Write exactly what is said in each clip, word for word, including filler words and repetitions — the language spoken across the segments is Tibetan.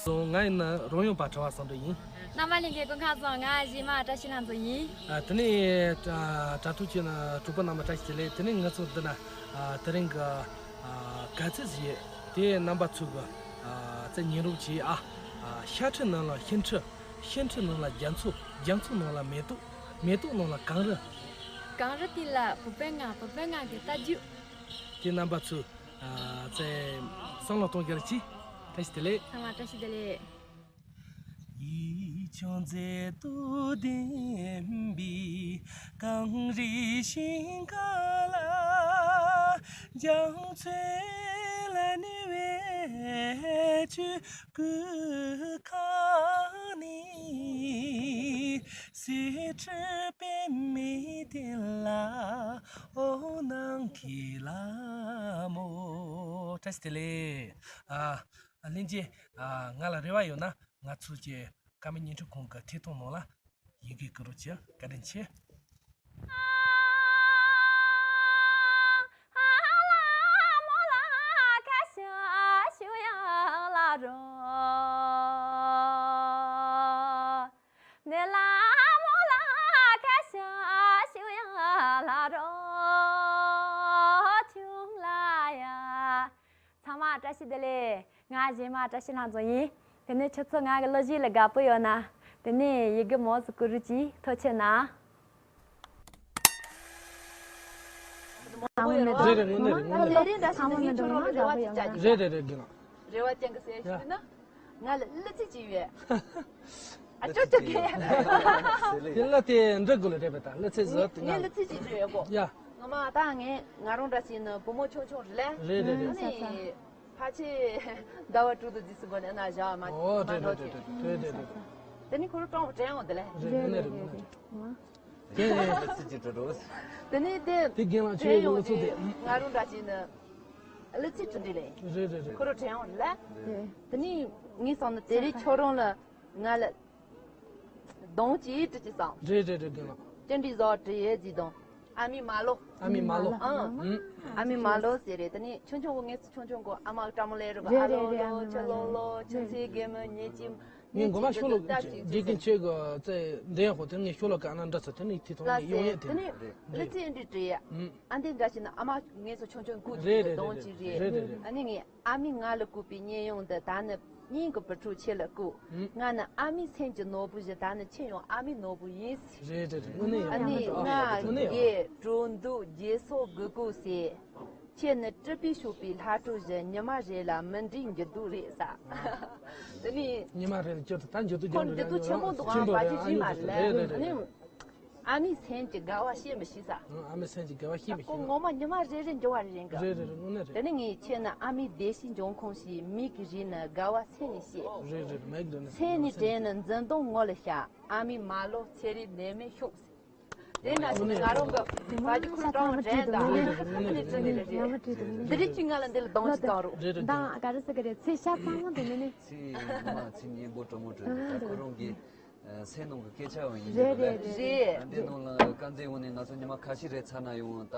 སོང་། ང་ཡིན་ན་རོང་ཡོང་པ་གྲྭ་བ་བསམ་འགྲུབ་ཡིན། རྣམ་པ་ལྷན་རྒྱས་སྐུ་ཁམས་བཟང་། ང་གཞས་མ་བཀྲ་ཤིས་ལྷ་མཛོད་ཡིན། ཨ། དེ་ནས་དྲ་དྲ་ཐོག་ཁྱེད་ན་གྲོགས་པོ་རྣམ་པ་བཀྲ་ཤིས་བདེ་ལེགས། དེ་ནས་ང་ཚོ་འདི་ན་ཨ་དེ་རིང་གི་ཨ་ག་ཚོད་ཟིག་ཡོད་དེ་རྣམ་པ་ཚོ་གི་ཨ་ཚེ་ཉན་རོགས་བྱེད་ཨ། ཨ་ཤ་ཁྲི་ནང་ལ་ཤིང་ཁྲི། ཤིང་ཁྲི་ནང་ལ་རྒྱ་མཚོ། རྒྱ་མཚོ་ནང་ལ་མེ་ཏོག་མེ་ཏོག་ནང་ལ་གངས་རི། གངས་རི་དེ་ལ་བུ་དཔོན་ལྔ། བུ་དཔོན་ལྔ་གི་རྟ་རྒྱུག་དེ་རྣམ་པ་ཚོས་ཨ་ཚེ་བསམ་བློ་གཏོང་རྒྱུ་རེད། ཅི། བཀྲ་ཤིས་བདེ་ལེགས། ཚང་མ་བཀྲ་ཤིས་བདེ་ལེགས། ཡིད་ཆུང་མཛད་དུ་ལྡན་པའི་གངས་རི་ཞིང་ཁ་ལ། རྒྱ་མཚོའི་ལ་ནི་བས་ཆུ་སྐུ་ཁ་ནི། གསེར་ཁྲི་པདྨའི་སྟེང་ལ་འོད་སྣང་གི་ལ་མོ། བཀྲ་ཤིས་བདེ་ལེགས། ཨ། ལྷན་རྒྱས། ཨ། ང་ལ་རེ་བ་ཡོད་ན་ང་ཚོ་གི་བཀའ་མོལ་བརྙན་འཕྲིན་ཁང་གི་ཐད་གཏོང་ནང་ལ་ཡི་གེ་བསྐུར་རོགས་གྱིས། བཀའ་དྲིན་ཆེ། ཚང་མ་བཀྲ་ཤིས་བདེ་ལེགས། ང་གཞས་མ་བཀྲ་ཤིས་ལྷ་མཛོད་ཡིན། དེ་ནས་ཁྱོད་ཚོ་ང་གི་གླུ་གཞས་ལ་དགའ་པོ་ཡོད་ན། དེ་ནས་ཡི་གེ་མང་ཙམ་བསྐུར་རོགས་གྱིས། ཐུགས་རྗེ་ཆེ་གནང་། རེད་རེད། དངོས་གནས་རེད། དངོས་གནས་རེད། རེད་རེད། ད་ང་མོ་ནས་འགྲོ་ན་དགའ་པོ་ཡོད་ན། རེད་རེད་རེད། རྒན་ལགས། རེ་བ་ཅན་གྱི་སེམས་ཤིག་ན། ང་ལ་གླུ་ཚིག་ཅིག་ཡོད། ཨ་ཅོ་ཅོ་གེ། དེ་གླུ་དེ་འབྲི་དགོས་ལ་རེད་པ། ད་གླུ་ཚིག་བཟོ་ངས་ཐུབ་ན། གླུ་ཚིག་ཅིག་བྲིས་ཡོད་གོ། ཡ། ངོ་མ་ད་ངས་ང་རང་འདྲ་ཞིག་ནི་བུ་མོ་ཆུང་ཆུང་རེད་ལེ། རེད་རེད་རེད། ཨ་ནི་ཕལ་ཆེར་ཟླ་བ་དྲུག་ཏུ་རྗེས་སུ་འགོ་ནས་ན་བཞག་མ། ཨོ་མ་རེད་འགྲོ་རེད་ཅིག་རེད་རེད། རེད་རེད་རེད། དེ་ནི་ཁོ་རང་སྤྲང་བོ་དྲན་འོང་དེ་ལེ། རེད། དངོས་གནས་རེད། དངོས་གནས་རེད། དེ་ཚིག་ཅིག་འགྲོ་འགྲོ། དེ་ནས་དེ་དེ་རྒན་ལགས་ཁྱོད་ཀྱི་གླུ་ཚིག་དེ། ང་རང་འདྲ་ཞིག་ནི་གླུ་ཚིག་ཅིག་འདི་ལས། རེད་རེད་རེད། ཁོ་རང་དྲན་འོང་ལ། དེ་ནས་ངས་བསམ་ན་དེ་རིང་ཁྱོད་རང་ལ་ང་ལ་གདོང་ཅིག་དྲི་ཅིག་བསམ། རེད་རེད་རེད། རྒན་ལགས། ཅི་འདྲའི་བཟོ་བྲིས་ཡས་ཅིག་དང་། ཨ་མའི་མ་ལོ། ཨ་མའི་མ་ལོ། ཨང་། ཨ་མའི་མ་ལོ་ཟེར་རེད། དེ་ནས་ཆུང་ཆུང་གི་ངས་ཆུང་ཆུང་གི་ཨ་མ་གི་སྲས་མོ་ལས་རུ་གི། རེད་ཨ་ལོ་རེད་རེད། ཨ་ལོ་མ་ལོ་ཁྱོད་ལོ་ལོ་ཁྱོད་ཚེ་རྒན་མོ་ཉེ་ཅིམ། ངས་མགོ་མ་ཤོ་ལོ་ཀ་ཅིག་འདི་གིན་ཆེ་གི་ཚེ་འདི་ཡང་ཧོ་དེ་ངས་ཤོ་ལོ་ཀ་ན་འདྲ་ཚོ་དེ་ནས་ཐི་ཐོང་ནས་ཡོང་ཡས་དེ། དེ་ནས་གླུ་ཚིག་འདི་བྲིས་ཡ། ཨ་འདི་འདྲ་ཞིག་ན་ཨ་མ་ངས་ཚོ་ཆུང་ཆུང་སྐུ་ཅིག་རེད་རེད་གདོང་ཅིག་རེད། རེད་རེད་རེད། ཨ་ནི་ངས་ཨ་མའི་ང་ལ་བསྐུར་བའི་སྙན་ཡོང་འདི། ད་ནི་སྙིང་གི་བུ་ཕྲུག་ཁྱེད་ལ་བསྐུར། ང་ནི་ཨ་མའི་སེམས་ཀྱི་ནོར་བུ་བཞིན། ད་ནི་ཁྱེད་ཡང་ཨ་མའི་ནོར་བུ་ཡིན། རེད་རེད་རེད། དངོས་གནས་ཡོད། ཨ་ནི་ང་དངོས་གནས་ཡོད། རྒས་འགྲོ་འདུག་རྒས་སོགས་དགོས་དགོས་ཟེར། ཁྱེད་ནི་སྤྲུལ་པའི་ཕྱུག་པའི་ལྷ་གྲུ་བཞིན། ཉི་མ་རེ་ལ་མི་འདྲའི་འགྱུར་ལྡོག་རེད་ཟེར། དེ་ནི་ཉི་མ་རེ་ལ་འགྱུར་ད་འགྱུར་དུ་ཁོ་འགྱུར་འགྱུར་དུ་ཆེན་པོ་འདུག་ཨང་། ཆེན་པོ་བ་རེད། ཅི་ཨ་ཞིག་མ་ཡོད་རེད། རེད་རེད་རེད། ཨ་ནི་ཨ་མའི་སེམས་ཀྱི་དགའ་བ་བཤད་མི་ཤེས་ས། ཨ་མའི་སེམས་ཀྱི་དགའ་བ་བཤད་མི་ཤེས། ཁོ་ངོ་མ་ཉི་མ་རེ་རེ་འགྱུར་བ་རེ་རེད་འགའ། རེད་རེད། དངོས་གནས་རེད། དེ་ནི་ངས་ཁྱེད་ནི་ཨ་མའི་བདེ་སྐྱིད་འབྱུང་ཁུངས་ཤིག་མིག་གིས་རིག་ནི་དགའ་བ་སེམས་ནས་བཤད། རེད་རེད། མིག་རིག་ནི་སེམས་ནས་དྲན་ནི་འཛུམ་མདངས་ངོ་ལ་ཤར། ཨ་མའི་མ་ལོ་ཚེ་རིང་ནད་མེད་ཤོག་ཟེར། དེ་ན་ཞིག་ང་རང་གི་བ་ཇི་ཁུར་སྤྲང་བ་དྲན་དང་། ཨ་ནི་ཅི་འདི་རེད། འདི་རེད་ཅིག་ང་ལ་འདི་ལ་གདོང་ཅིག་གང་རུང་། རེད་རེད། མདང་ག་རེ་ཟེར་གི་རེད། ཚེ་ཤ་ཚ་མོ་དེ་ནི་ནི། ཚེ་ངོ་མ་ཚེ་སྙན་པོ་སྤྲང་མོ་དྲན་འདུག་ད་ཁོ་རང་གི་སེམས་ནང་གི་སྐད་ཆ་ཡང་ཡིན་རེད་རེད་རེད། རེད། འདི་ནང་ལ་དཀར་མཛེས་འོང་ནས་ང་ཚོ་ཉི་མ་ཁ་ཤས་རེ་ཚར་ན་ཡོང་ད།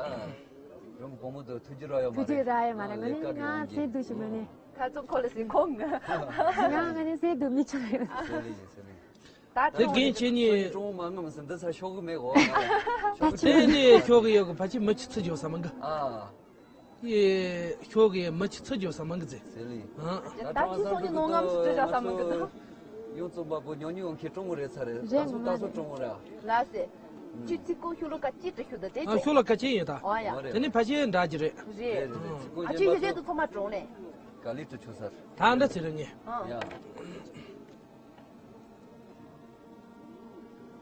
རང་གི་བུ་མོ་དུ་ཐུགས་རྗེ་རག་ཡོད་མ་རེད། ཐུགས་རྗེ་རག་ཡོད་མ་རེད། ང་ནི་ང་སེམས་སྡུག་ཞིག་མེད་ནི། ཁ་ཚོ་ཁོ་ལ་སེམས་ཁོང་ང་། ང་ང་ནི་སེམས་སྡུག་མི་ཆོག་ཡོད། ད་དེ་རྒན་ཁྱེད་གཉིས། ཀྲུང་མ་ངམ་སེམས་འདི་ས་ཤོག་གི་མེད་གོ། ད་ཁྱེད་དེ་ནི་ཤོག་གི་ཡོད་གི། ཕ་ཆི་མི་ཆི་ཚི་ཇོ་ས་མང་གི། ཨ། ཡེ་ཤོག་གི་མི་ཆི་ཚི་ཇོ་ས་མང་གི་ཟེ། ཟེར་ལི། ཨ། ད་ཁྱེད་སོང་གི་ནོ་ངམ་སུ་ཏྲི་ཇ་ས་མང་གི་ད། ཡོང་ཙམ་པ་པོ་ཉོ་ཉོ་ཡོང་ཁྱེད་ཀྲུང་རེད་ཚ་རེད། རེད། ད་སུ་ད་སུ་ཀྲུང་རེད། ལ་སེ། ཁྱེད་ཚི་ཀོ་ཤོ་ལོ་ཀ་ཅི་ཏྲི་ཤུ་ད་དེ་ཨ། ཅི། ཤོ་ལོ་ཀ་ཅི་ཡོད་ད། ཨོ་ཡ། དེ་ནི་ཕ་ཆི་འདྲ་གི་རེད། རེད། ཨ་ཅི་ཡོད་རེད་དུ་ཚོ་མ་ཀྲུང་ལེ། ག་ལི་ཏྲི་ཆུ་སར། ད་འདྲ་ཚི་རེད་ངེ། ཨ། ཡ།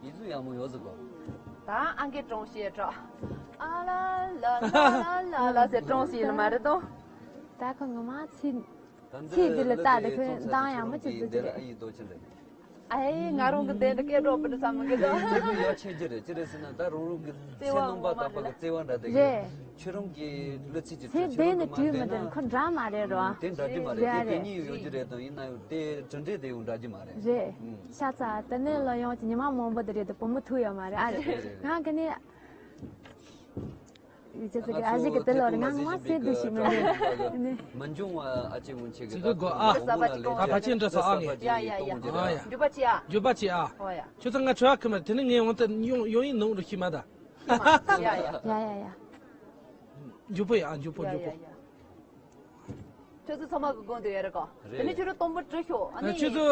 ཡིག་གཟུགས་ཡག་མོ་ཡོད་ཟེར་གོ། ད་ཨང་ཀི་ཀྲོང་ཤེས་གྲོགས། ཨ་ལ་ལ་ལ་ལ་ལ་ལ་ཟེར་ཀྲོང་ཤེས་ལ་མ་རེད་དོ། ད་ཁོ་ངོ་མ་ཚིག་ཚིག་འདི་ལ་ལྟ་དེ་ཁོས་འདང་ཡག་མོ་ཅིག་འཛུགས་ཀྱི་རེད། ཨ་ཡི་དོ་ཆེན་རེད། ཨ་ཡེ་ང་རང་གི་དེ་འདྲ་སྐད་སྒྲོག་པ་འདྲ་བསམ་མི་དགོས་དོ། སྐྱེ་བོ་ཡ་ཆེན་གྱི་རེད། ཅི་རེད་ཟེར་ན་ད་རང་རང་གི་བརྩེ་བ་སེམས་ནང་པ་ངོ་མ་དག་པ་གི་རེད། བརྩེ་བ་འདྲ་དེ་རེད། ཁྱོད་རང་གི་གླུ་ཚིག་ཅིག་ཚེ་ཚོད་དེ་ཆོད་ནི་དུ་མ་བྲིས་མི་བསྡད་དེ་ན་ཁོ་འདྲ་མ་རེད་རོ། དེ་འདྲ་གི་མ་རེད། རེད་དེ་དེ་རེད། གཉིས་ཡོད་ཀྱི་རེད་དང་ཡིན་ན་ཡང་དེ་གྲུབ་འབྲས་དེ་ཡང་འདྲ་གི་མ་རེད། རེད། ཨུམ། ཤ་ཚ་དེ་ནས་ལོ་ཡོང་གི་ཉི་མ་མང་པོ་དེ་རེད་དེ་བུ་མོ་ཐུག་ཡོད་མ་རེད། ཨ་རེད། རེད་རེད། ང་གི་ནི། ཅི་ཟེར་གི་ཨ་ཞིག་གི་དེ་ལོར་ང་ངོ་མ་སེ་འདུ་ཞིག་མ་རེད། མི་འབྱུང་བ་ཨ་ཅེ་མུན་ཆེ་གི་ཅི་གི་གོ་ཨ། ད་ཕ་ཆེན་འདྲ་ས་ཨ་ངས། ཡ་ཡ་ཡ། ཨ་ཡ། འགྱུར་བ་ཅི་ཨ། འགྱུར་བ་ཅི་ཨ། ཨོ་ཡ། ཁྱོད་ཚོ་ང་ཆོས་ཨ་ཁི་མ་དེ་ནི་ངས་འོང་དེ་ཡོང་ཡོང་ཡིན་ནོ་རུ་ཤི་མ་ད། ཡ་ཡ་ཡ། ཡ་ཡ་ཡ། འགྱུར་བ་ཡ་འགྱུར་བ་འགྱུར་བ། ཁྱོད་ཚོ་ཚང་མ་གི་དགོངས་དུ་ཡོད་རེད་གོ། དེ་ནས་ཁྱོད་ཚོ་དུམ་བུ་བྲི་ཤོག་ཨ་ནི། ཁྱོད་ཚོ་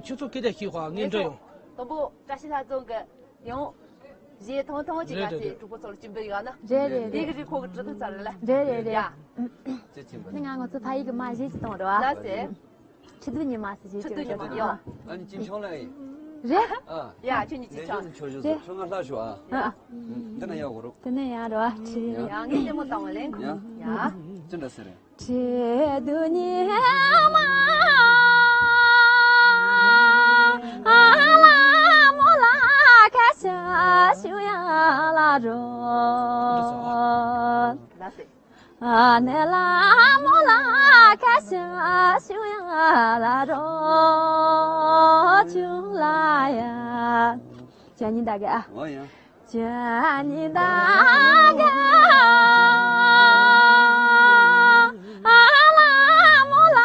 ཁྱོད་ཚོ་སྐད་ཆ་ཤེས་ཤོག་ངས་འདྲི་ཡོང་། དུམ་བུ་བཀྲ་ཤིས་ལྷ་རྫོང་གི་ཡང་། གཞས་ཐུང་ཐུང་ཅིག་རེད་རེད་རེད། གྲོགས་པོ་ཚོར་སྤྱི་འབུལ་ཡོད་ན། རེད་རེད་རེད། དེ་གི་རིགས་ཁོ་གི་བྲི་ཐུབ་ཚར་རེད་ལ། རེད་རེད་རེད། ཡ། ཅི་ཆེན་པོ་ནི་ང་ང་ཚོ་ཕ་ཡུལ་གི་མ་གཞས་ཅིག་གཏོང་རེད་བ། ལ་སེ། ཁྲི་དུ་ཉི་མ་སི་གཞས་ཁྲི་དུ་ཉི་མ་ཡོ། ཨ་ནི་ཅི་ཆོང་ལ་ཡིན། རེད། ཨ། ཡ་ཁྱོད་གཉིས་ཅི་ཆོང་། ཆོས་ཞུ་ཆོས་ང་ལྷ་ཞུ་ཨ། ཨ། དེ་ན་ཡག་གོ་རོ། དེ་ན་ཡག་རོ་ཨ་ཁྲི། ཡ་ངས་ལྟད་མོ་བཏང་བ་ལེན་གོ། ཡ། ཡ། ཅི་འདྲ་ཟེར་རེད། ཁྲི་དུ་ཉི་མ་ལ་མོ་ལ་ཁ་ཤ་ཞུ་ཡ་ལ་རོ། ཨ་ནེ་ལ་མོ་ལ་ཁ་ཤ་ཞུ་ཡ་ལ་རོ་ཆུ་ལ་ཡ། ཅ་ཉི་ད་ག་ཨ། ཨོ་ཡ། ཅ་ཉི་ད་ག་ཨ་ལ་མོ་ལ་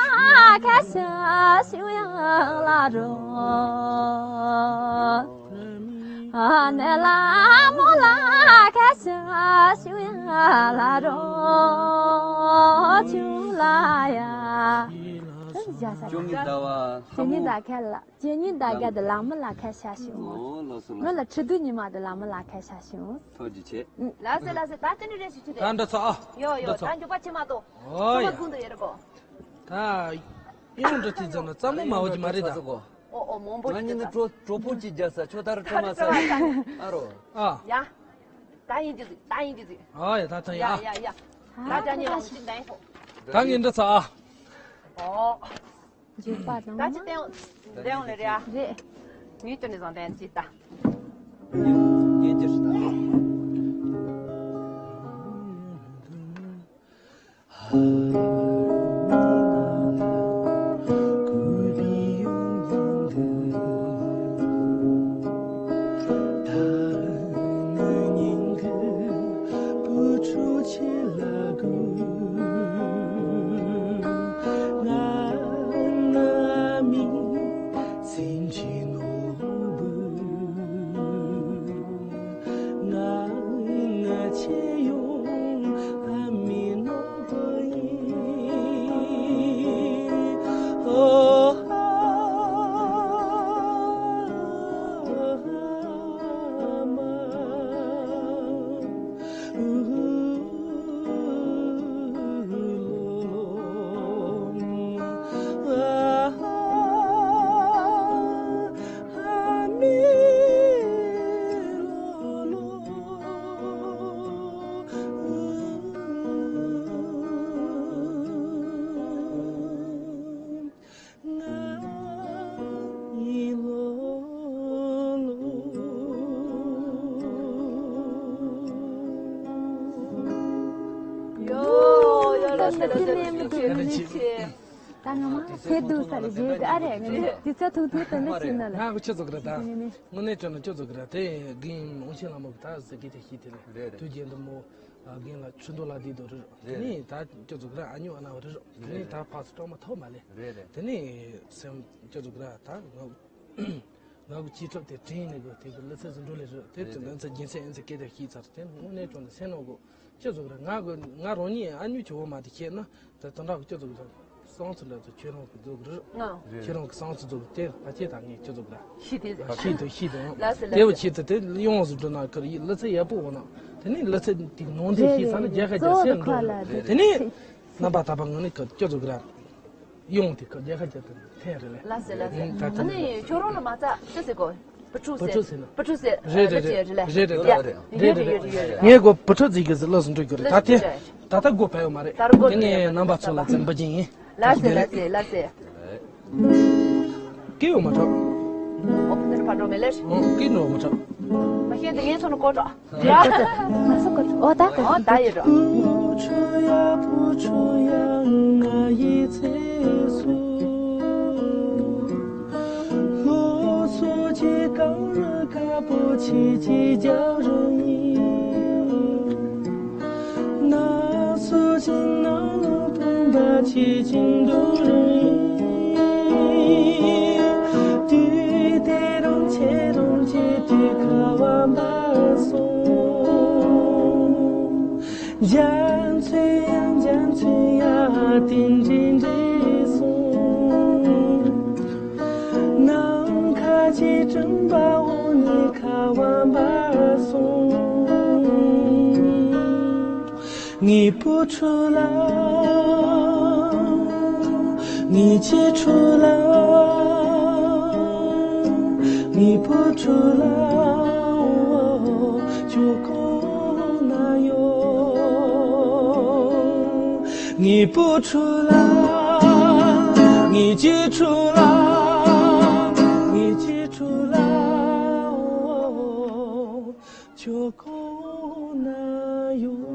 ཁ་ཤ་ཞུ་ཡ་ལ་རོ། ཨ་ནེ་ལ་མོ་ལ་ཁ་ཤ་ཞུ་ཡ་ལ་རོ་ཆུ་ལ་ཡ། ཅོ་ཉི་ད་བ། ཅོ་ཉི་ད་ཁ་ལ། ཅོ་ཉི་ད་ག་ད་ལ་མོ་ལ་ཁ་ཤ་ཞུ། ཨོ་ལགས་སོ་ལགས། ང་ལ་ཁྲི་དུ་ཉི་མ་ད་ལ་མོ་ལ་ཁ་ཤ་ཞུ། ཐུགས་རྗེ་ཆེ། ལགས་སེ་ལགས་སེ་ད་དེ་ནི་རེ་ཞིག་ཆུ་དེ། ད་འདྲ་ཚ་ཨ། ཡོ་ཡོ་འདྲ་ཚ། ད་འགྱོད་པ་ཆེ་མ་གཏོགས། ཨོ་ཡ། ཁུང་དུ་ཡོད་རེད་གོ། ད། ཨེ་འདྲ་དེ་ཙམ་ན་གཙང་མ་མ་བ་གི་མ་རེད་ད། ཨོ་ཨོ་མང་པོ་ང་གཉིས་ནི་གྲོ་གྲོ་པོ་གཅིག་རྒྱག་ས་ཁྱོད་ད་རུ་ཁྲོ་མ་ས། ཨ་རོ། ཨ། ཡ། ད་ཡིན་རྒྱུ་ཟིག་ད་ཡིན་རྒྱུ་ཟིག་ཨ་ཡ་ད་ཐང་ཡ། ཡ་ཡ་ཡ། ད་ཅ་ཉི་ལ་ཅིག་འདན་ཧོ། ད་ངས་འདྲ་ཚ་ཨ། ཨོ། འཇུག་པ་དང་། ད་ཅི་བསྟན་བསྟན་འོང་ལེ་རེད་ཨ། རེད། ངས་སྟོན་ནས་བཟང་བསྟན་ཅི་ད། ཉིན་ཉིན་གྱི་ཧྲི་ད། ད་ང་མ་ཚེ་སྡུག་ས་རེད་བརྗེད་གི་ཨ་རེད། ངས་དུས་ཚོད་ཐུང་ཐུང་དུ་འདི་བྱེད་ན་ལ། ང་གི་ཁྱོད་ཚོ་གི་རེད་ད། ངས་ནི། དངོས་གནས་དྲང་གནས་ཁྱོད་ཚོ་གི་རེད་དེ་རྒན་ཨོ་ཆེན་ལ་མོ་གི་ད་ཟེར་གི་དེ་ཤི་དེ་རེད། རེད་རེད། དུས་རྒྱུན་དུ་མོ་རྒན་ལ་ཆུ་འདོ་ལ་དེ་དོ་རེད། དེ་ནས་ད་ཁྱོད་ཚོ་གི་རེད་ཨ་ཉུ་ཨ་ན་བ་རེད། དེ་ནས་ད་ཕ་སུ་སྐྲག་མ་ཐོག་མ་ལས། རེད་རེད། དེ་ནས་སེམས་ཁྱོད་ཚོ་གི་རེད་ད་ང་། ང་གི་སྤྱི་ཚོགས་དེ་དྲན་ནས་གི་དེ་གི་ལི་ཚེ་ཟིན་འགྲོ་ལས་རེད་དེ་དེ་ལན་ཚེ་རྒྱུན་ཚེ་ཨེན་ཚེ་སྐད་དེ་ཤེས་ཚར་དེ་དངོས་གནས་དྲང་ནས་སེམས་ནང་གི་ཁྱོད་ཚོ་གི་རེད། ང་གི་ང་རང་ཉིད་ཨ་ཉུ་ཆེ་བོ་མ་དེ་ཤེས་ན། ད་དོན་དག་གི་སྤྱི་ཚོགས་ཀྱི་གསང་ཚུལ་འདྲ་ཚོ་ཁྱེད་རང་གི་འཛུགས་རེད། ཨང་། ཁྱེད་རང་གི་གསང་ཚུལ་འཛུགས་དེ་ཕ་ཁྱེད་དང་ངས་སྤྱི་ཚོགས་ལ་ཤི་དེ་ཤི་དང་ཤི་དང་ཡང་ལ་སེ་ལ་དེ་བ་ཆེད་དུ་དེ་ཡོངས་སུ་འགྲོ་ན་ཁར་ཡིད་ལ་ཚེ་ཡག་པོ་འོང་ན་དེ་ནས་ལ་ཚེ་དེ་ནང་དེ་ཤི་ས་ན་རྒྱལ་ཁ་རྒྱལ་སེམས་འགྲོ་རེད། དེ་ནས་རྣམ་པ་ད་པ་ངོ་ནས་ཁར་སྤྱི་ཚོགས་ཀྱི་ར་ཡོང་དེ་ཁར་རྒྱལ་ཁ་རྒྱལ་དུ་ཕན་རེད་ལ་སེ་ལ་སེ་ད་ད་ཨ་ནི་ཁྱོད་རང་ལ་མ་ཚ་ཅི་ཟེར་གོ། བུ་ཕྲུག་ཟེར། བུ་ཕྲུག་ཟེར། རེད་རེད་རེད་རེད་རེད་རེད་རེད་རེད། ཡོད་རེད་ཡོད་རེད་ཡོད་རེད། ངས་གོ་བུ་ཕྲུག་ཟིག་གི་ཟི་ལགས་སུ་འགྲོ་རྒྱུ་རེད་ད་དེ། ད་ལྟ་སྒོ་ཕ་ཡོད་མ་རེད། ད་རུ་སྒོ་དེ་ངས་རྣམ་པ་ཚོ་ལ་འཛིན་པ་ཅིག་ཡིན། ལགས་སེ་ལགས་སེ་ལགས་སེ། སྐད་ཡོད་མ་ཐོག་ཨོ་ཕ་ནི་ཕ་འགྲོ་མེད་ལེ། ཨོ་སྐད་ནོར་མ་ཐོག་མ་ཤེས་འདི་ངས་ཚོ་ནི་ཀོ་ཀྲོ། ང་ཚོ་ཀོ་ཀྲོ་ཨོ་ད་ཨོ་ད་ཡོད་རོ། ལྷོ་སོ་ཆེ་གང་ལ་དཀར་པོ་ཆེ་ཆེ་རྒྱག་རང་ཡིན། སྟོན་པ་ཆོས་ཀྱི་འདུལ་བའི། དུས་དེ་རིང་ཁྱེད་རང་གི་དུས་ཁ་བ་འབར་སོང་། རྒྱ་མཚོ་ཡང་རྒྱ་མཚོ་ཡང་དེ་འདྲའི་འདྲེས་སོང་། ནམ་མཁའ་གི་སྤྲིན་པ་འོ་ནི་ཁ་བ་འབར་སོང་། ངའི་བུ་ཕྲུག་ལགས། ངའི་གཅེས་ཕྲུག་ལགས། ངའི་བུ་ཕྲུག་ལགས། ཁྱོད་གང་ན་ཡོད། ངའི་བུ་ཕྲུག་ལགས། ངའི་གཅེས་ཕྲུག་ལགས། ངའི་གཅེས་ཕྲུག་ལགས། ཁྱོད་གང་ན་ཡོད།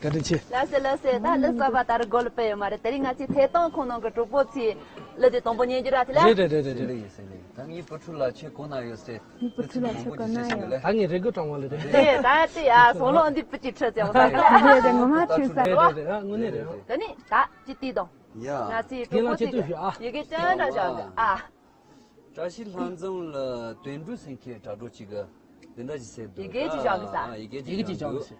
བཀའ་དྲིན་ཆེ། ལགས་སེ་ལགས་སེ། ད་གླུ་གསར་པ་ད་རུ་འགོ་ལ་སྤེལ་ཡོད་མ་རེད། དེ་རིང་ང་ཚོའི་ཐད་གཏོང་ཁང་ནང་གི་གྲོགས་པོ་ཚོས་གླུ་དེ་དང་པོ་ཉན་རྒྱུ་ར་དེ་ལ། རེད་རེད་རེད་རེད་རེད། ད་ངའི་བུ་ཕྲུག་ལགས་ཁྱེད་གང་ན་ཡོད་ཟེར། ངའི་བུ་ཕྲུག་ལགས་ཁྱེད་གང་ན་ཡོད། ད་ངའི་རེ་སྐུལ་དྲང་བ་ལ་རེད། རེད། ད་དེ་ཡ་སོང་ལོ་འདི་བུ་གཅིག་ཁྲི་ཙམ་ད་ག་ལ། རེད་རེད། ངོ་མ་ཁྲི་ས། རེད་རེད་རེད། ཨ་དངོས་གནས་རེད། ཨ། ད་ནི་ད་ཅི་ཏི་དང་། ཡ། ང་ཚོའི་དེ་གྲོགས་པོ་ལ་ཚོས་ཁྱེད་ཀྱི་ཚོས་ཞུ་ཨ། ཡི་གེ་ཅན་འདྲ་བཞག་གི་ཨ། བཀྲ་ཤིས་ལྷ་འཛོམས་ལ་དོན་གྲུབ་ཟེར་མཁན་དྲ་གྲོགས་གཅིག་གི་དེ་འདྲ་ཞིག་ཟེར་འདུག་ཡི་གེ་ཅིག་བཞག་གི་ས། ཨ། ཡི་གེ་ཅིག་ཡི་གེ་ཅིག་བཞག་གི་ས།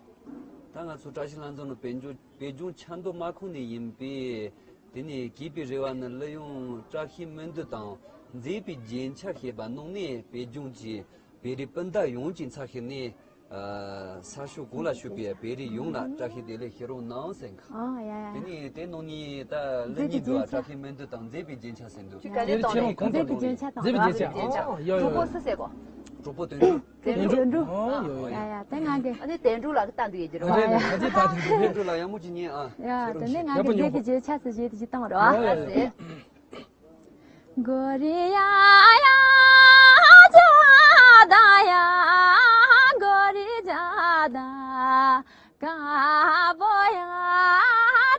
ད་ང་ཚོ་བཀྲ་ཤིས་ལྷ་འཛོམས་ནི་བོད་ལྗོངས་བོད་ལྗོངས་ཆབ་མདོ་དམག་ཁོངས་ནས་ཡིན་པས། དེ་ནས་གུས་པའི་རེ་བ་ནི་གླུ་དབྱངས་བཀྲ་ཤིས་སྨོན་འདུན་དང་མཛེས་པའི་རྒྱན་ཆ་ཞེས་པ་གནང་ནས། བོད་ལྗོངས་ཀྱི་བོད་རིགས་སྤུན་ཟླ་ཡོངས་ཀྱི་འཚབ་ཞུས་ནས། ཨ། ས་ཕྱོགས་གང་ལ་བཞུགས་པའི་བོད་རིགས་ཡོངས་ལ་བཀྲ་ཤིས་བདེ་ལེགས་ཞུ་རོགས་གནང་ཟེར་གི། ཨ་ཡ་ཡ། དེ་ནས་དེ་ནང་ནས་ད་གླུ་གཉིས་འདུག་ཨ། བཀྲ་ཤིས་སྨོན་འདུན་དང་མཛེས་པའི་རྒྱན་ཆ་ཟེར་འདུག་ཁྱོད་ག་རེ་གཏོང་རེད། མཛེས་པའི་རྒྱན་ཆ་དང་། མཛེས་པའི་རྒྱན་ཆ། ཨ་ཡོ་ཡོ། གྲོགས་པོ་སུ་ཟེར་གོ། གྲོགས་པོ་དོན་གྲུབ། དོན་གྲུབ། དོན་གྲུབ། ཨོ་ཡོ་ཡོ། ཡ་ཡ། དེ་ང་གི། ཨ་ནི་དོན་གྲུབ་ལགས་ཀྱི་ལྟ་འདུག་ཡོད་ཀྱི་རེད་བ། རེད་རེད། ད་ཅི་ད་དོན་གྲུབ་ལགས་ཡག་མོ་ཅིག་ཉན་ཨ། ཡ་དེ་ནས་ང་གི་མཛེས་པའི་རྒྱན་ཆ་ཟེར་བྱས་དེ་ཅིག་བཏང་རོགས་ཨ། ཨོ་ཡོ་ཡོ། གོ་རི་ཡ་ཡ་ཇ་ད་ཡ། གོ་རི་ཇ་ད། ཀ་བོ་ཡ་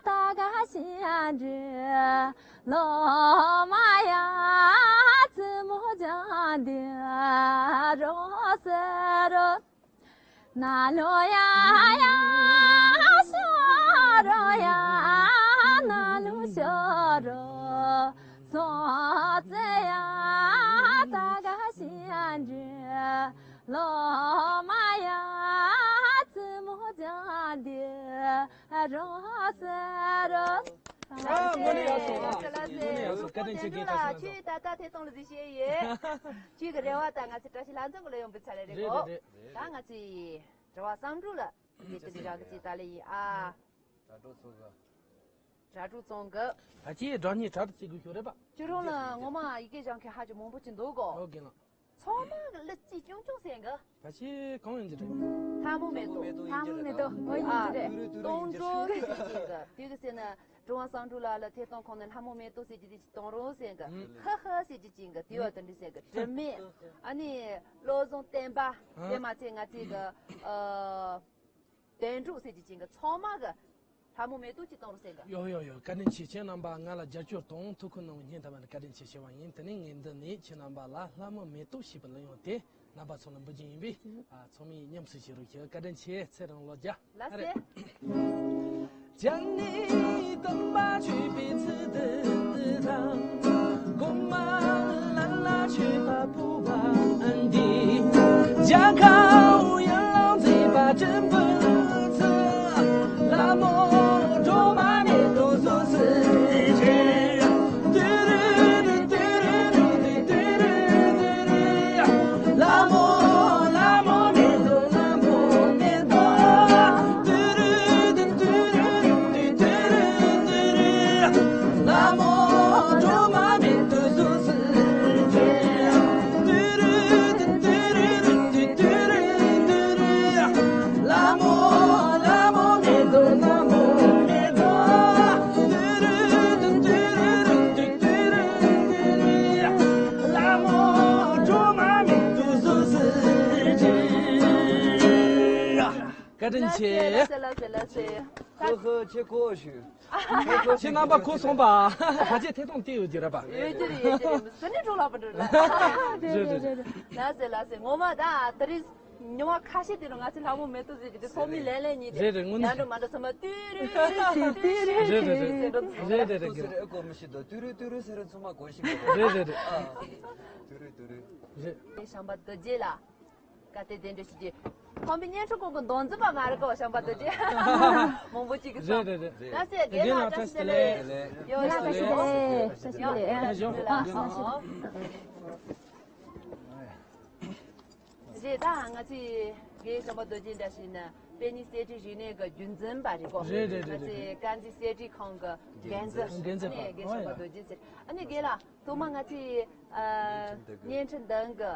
ད་ག་ཤི་ཡ་འདྲི། ལོ་མ་ཡ་ཙི་མོ་ཇ་འདི་རོ་སེ་རོ། ན་ལོ་ཡ་ཡ་ཤོ་རོ་ཡ། ན་ལོ་ཤོ་རོ། སོ་ཙེ་ཡ་ད་ག་ཤི་ཡ་འདྲི། ལོ་མ་ཡ་ཙི་མོ་ཇ་འདི་རོ་སེ་རོ། ཨ། དངོས་གནས་ཡག་སོང་ཨ། དངོས་གནས་ཡག་སོང་། བཀའ་དྲིན་ཆེ། རྒན་བཀྲ་ཤིས་ལྷ་འཛོམས། ཁྱོད་ད་ལྟ་ཐད་གཏོང་ལ་གཟིགས་བཤད་ཡོད། ཁྱོད་ཀྱི་རེ་བ་ལྟར་ང་ཚོས་བཀྲ་ཤིས་ལྷ་འཛོམས་ཀྱི་གླུ་དབྱངས་འབུལ་ཚར་ལེ་རེད་གོ། རེད་རེད་རེད། ད་ང་ཚོས་དྲི་བ་བསམ་གྲུབ་ལ་དེ་དེ་འདྲ་བཞག་གི་ཅིག་ད་ལེ་ཡིན་ཨ། དྲ་གྲོགས་ཚོ་གི། དྲ་གྲོགས་ཚོ་གི། ད་ཁྱེད་སྒྲ་སྙན་དྲ་གྲོགས་ཚོ་གི་ཞུ་རེད་པ། ཁྱོད་རང་ལ་ངོ་མ་ཡི་གེ་བཞག་མཁན་ཧ་ཅང་མང་པོ་ཅིག་འདུག་གོ། ཨོ་རྒན་ལགས། ཚང་མ་གི་གླུ་གཅིག་རྐྱང་རྐྱང་ཟེར་གི། ད་ཅི་གང་ཡིན་གྱི་རེད། ལྷ་མོ་མེ་ཏོག་ལྷ་མོ་མེ་ཏོག་ཨོ་ཡིན་གྱི་རེད། ཨ། གཏོང་འགྲོ་ཟེར་གྱི་ཅིག་གི། དེ་གི་ཟེར་ན་གྲུབ་དབང་བསམ་གྲུབ་ལགས་ལ་ཐད་གཏོང་ཁང་ནས་ལྷ་མོ་མེ་ཏོག་ཟེར་གྱི་དེ་ཅིག་གཏོང་རོགས་ཟེར་གི། ཧ་ཧ་ཟེར་གྱི་ཅིག་གི། དེ་བ་དེ་འདྲ་ཟེར་གི། དྲི་མེད། ཨ་ནི་བློ་བཟང་བསྟན་པ། དེ་མ་ཚད་ང་ཚོའི་གི། ཨ། དོན་གྲུབ་ཟེར་གྱི་ཅིག་གི། ཚང་མ་གི་ལྷ་མོ་མེ་ཏོག་ཅིག་གཏོང་རོགས་ཟེར་གི། ཡོ་ཡོ་ཡོ། བཀའ་དྲིན་ཆེ། ཁྱེད་རྣམ་པ་ང་ལ་རྒྱབ་སྐྱོར་དང་ཐུགས་ཁུར་གནང་བའི་སྙིང་ཐག་པ་ནས་བཀའ་དྲིན་ཆེ་ཞུ་བ་ཡིན། དེ་ནས་ངས་འདི་ནས་ཁྱེད་རྣམ་པ་ལ་ལྷ་མོ་མེ་ཏོག་ཞེས་པའི་གླུ་དབྱངས་དེ་རྣམ་པ་ཚོ་ལ་འབུལ་རྒྱུ་ཡིན་པས། ཨ། ཚང་མས་ཉམས་སུ་བཞེས་རོགས་ཞུ། བཀའ་དྲིན་ཆེ། ཚེ་རིང་ལོ་བརྒྱ། ལགས་སེ། བཀའ་དྲིན་ཆེ། ལགས་སེ་ལགས་སེ་ལགས་སེ། ཧོ་ཧོ། ཁྱེད་གོ་ཞུ། ཁྱེད་རྣམ་པ་གོ་སོང་པ། ཕལ་ཆེར་ཐད་གཏོང་དེ་ཡོད་ཀྱི་རེད་པ། ཡོད་ཀྱི་རེད། ཡོད་ཀྱི་རེད། ཟི་ནི་འགྲོ་ལ་པ་འགྲོ་ལ། རེད་རེད་རེད། ལ་སེ་ལ་སེ། ངོ་མ་ད་དེ་རིང་ཉི་མ་ཁ་ཤས་དེ་རུ་ང་ཚོ་ལྷ་མོ་མེ་ཏོག་ཟེར་གྱི་དེ་ཚོགས་མི་ལས་ལས་གཉིས་དེ། རེད་རེད། དངོས་གནས། ཡང་འགྲོ་མ་འགྲོ་ཚང་མ་ཏུ་རུ་ཏུ་རུ་ཏུ་རུ་ཟེར་འགྲོ། རེད་རེད་རེད། ཏུ་རུ་ཨེ་གོ་མི་ཤེས་དོ། ཏུ་རུ་ཏུ་རུ་ཟེར་རུ་ཚང་མ་གོ་ཤེས་གི། རེད་རེད་རེད། ཨ། ཏུ་རུ་ཏུ་རུ། རེད། བྱམས་པ་རྡོ་རྗེ་ལ། བཀའ་དྲིན་རྗེས་དྲན་ཞུ་རྒྱུ། ཁོང་པའི་བརྙན་འཕྲིན་ཁང་གི་མདོ་འཛིན་པ་མ་རེད་གོ། བྱམས་པ་རྡོ་རྗེ། མང་པོ་ཅིག་གིས་རེད་རེད་རེད། ལ་སེ་རྒན་ལགས་བཀྲ་ཤིས་བདེ་ལེགས། ཡོ་བཀྲ་ཤིས་བདེ་ལེགས། བཀྲ་ཤིས་བདེ་ལེགས། ཡོ་བཀྲ་ཤིས་བདེ་ལེགས། ཨ་ཞོ། རེད། ད་ང་ཚོས་རྒན་བྱམས་པ་རྡོ་རྗེ་འདྲ་ཞིག་ན་དཔེ་རྙིང་གསེར་བྲིས་རིག་གནས་ཀྱི་རྒྱུན་འཛིན་པ་རེད་གོ། རེད་རེད་རེད། ང་ཚོས་དཀར་མཛེས་གསེར་བྲིས་ཁང་གི་འགན་འཛིན། འགན་འཛིན་པ། ཨ་ནི་རྒན་བྱམས་པ་རྡོ་རྗེ་ཟེར། ཨ་ནི་རྒན་ལགས། ཐོག་མར་ང་ཚོས་ཨ་བརྙན་འཕྲིན་བདུན་གྱི་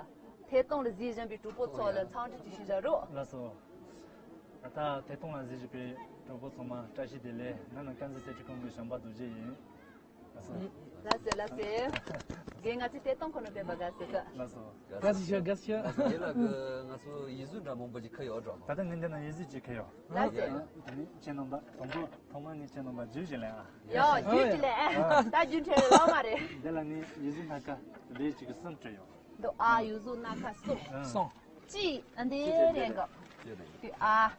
ཐད་གཏོང་ལ་གཟིགས་བཞིན་པའི་གྲོགས་པོ་ཚོ་ལ་འཚམས་འདྲི་ཅིག་ཞུ་བཞག་རོགས། ལགས་སོ། ད་ལྟ་ཐད་གཏོང་ལ་གཟིགས་བཞིན་པའི་གྲོགས་པོ་ཚང་མ་བཀྲ་ཤིས་བདེ་ལེགས། ང་ནི་དཀར་མཛེས་གསེར་བྲིས་ཁང་གི་བྱམས་པ་རྡོ་རྗེ་ཡིན། ལགས་སོ། ལགས་སོ་ལགས་སོ། རྒན་ང་ཚོའི་ཐད་གཏོང་ཁོ་ན་ཕེབས་པ་དགའ་བསུ་ཞུ། ལགས་སོ། དགའ་བསུ་ཞུ། དགའ་བསུ་ཞུ། རྒན་ལགས་ཀྱིས་ང་ཚོ་ཡིག་གཟུགས་འདྲ་མང་པོ་ཅིག་ཁྱེར་ཡོད་འགྲོ། ད་ལྟ་ངས་འདི་ན་ཡིག་གཟུགས་ཅིག་ཁྱེར་ཡོད། ལགས་སོ། ཨ་ནི་ཁྱེད་རྣམ་པ་དང་པོ་ཐོག་མར་ངས་ཁྱེད་རྣམ་པ་རྒྱུད་ཞིག་ལེན་ཨ། ཡ། རྒྱུད་ཀྱི་ལས། ད་རྒྱུན་ཆད་ལོ་མ་རེད། འདི་ལ་ནི་ཡིག་གཟུགས་སྣ་ཁ་རེ་གཅིག་གི་གསུམ་བྲིས་ཡོད། འདི་ཨ་ཡིག་གཟུགས་སྣ་ཁ་གསུམ། གསུམ། གཅིག་ཨ་འདི་རེད་གི། དེ་ཨ།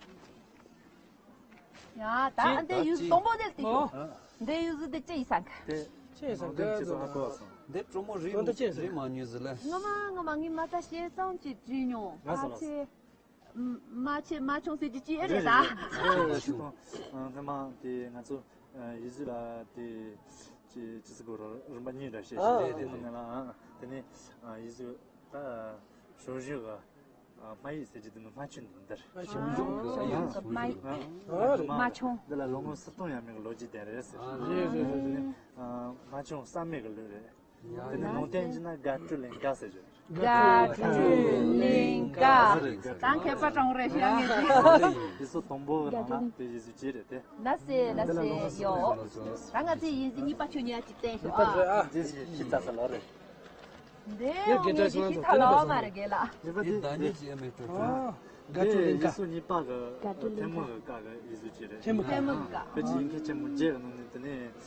ཡ་ད་ཨ་འདི་ཡིག་གཟུགས་དང་པོ་འདི་ལྟོས། འདི་ཡིག་གཟུགས་འདི་ཅི་ཡིན་ས་ག། དེ་ཅི་ཡིན་ས་ག། འདི་ཅི་སོང་ཧ་གོ་སོང་། འདི་གྲོགས་མོ་རིག་མ་རིག་མ་ཉུལ་ཟིག་ལ། ངོ་མ་ངོ་མ་ངས་མ་ད་ཞེ་ཙམ་ཅིག་བྲིས་མྱོང་། ང་ཚོ་ལ། ཨ་ཆེ། མ་ཆེ་མ་ཆུང་ཟེར་རྒྱུ་ཅི་ཨེ་རེད་ད། རེད་རེད། སྔོན་མ་དེ་ང་ཚོ་ཡིག་གཟུགས་ལ་དེ་ཅི་ཅི་ཟེར་དགོས་རེད། རིམ་པ་གཉིས་འདྲ་བཤད་ཨ་ཤེས་རེད། དེ་ནང་ལ་དེ་ནས་ཡིག་གཟུགས་ད་ཞོ་ཞུ་ག་སྨྲ་ཡིག་ཟེར་གྱི་དེ་ནི་སྨྲ་ཆུ་འདི་འདིར། ཞོ་ཞུ་ག་སྨྲ་ཡིག། སྨྲ་ཆུང་། འདི་ལ་ལོ་ངོ་སུམ་སྟོང་ཡས་མས་ཀྱི་ལོ་རྒྱུས་ལྡན་རེད་ཟེར། རེད་རེད་རེད། དེ་ནས་སྨྲ་ཆུང་བསམ་མེད་ཀྱི་ལུས་རེད། དེ་ནས་ལུང་བསྟན་བྱས་ན་དགའ་སྤྲོ་གླིང་ག་ཟེར་རྒྱུ་རེད། དགའ་སྤྲོ་གླིང་ག། ད་མཁས་པ་གྲོང་རེ་ཤོད་ངེས་ཀྱི། ཡིག་གཟུགས་དང་པོ་གི་ནང་ན་དེ་ཡིག་གཟུགས་ཅི་རེད་དེ། ལ་སེ་ལ་སེ་ཡོ། ད་ང་ཚོའི་ཡིག་གཟུགས་གཉིས་པ་ཁྱོད་གཉིས་ཀྱིས་བསྟན་ཤོག་ཨ། འདི་ཞིག་ཤི་ཚ་ས་ལོ་རེད། འདི་ཡོ་ངེས་ཀྱི་ཤི་ཚ་ལོ་མ་རེད་གེ་ལ། འདི་བདག་ཉིད་ཀྱི་ཨ་མའི་སྤྲོ་སྤྲོ། དགའ་སྤྲོ་གླིང་ག། ཡིག་གཟུགས་གཉིས་པ་གི་ཐལ་མོ་གི་ཀ་གི་ཡིག་གཟུགས་ཅི་རེད། ཐལ་མོ་ཀ། བོད་ཀྱི་ཡིག་མཁན་ཆེན་མོ་བརྒྱད་ཀྱི་ནང་ནས་དེ་ནས་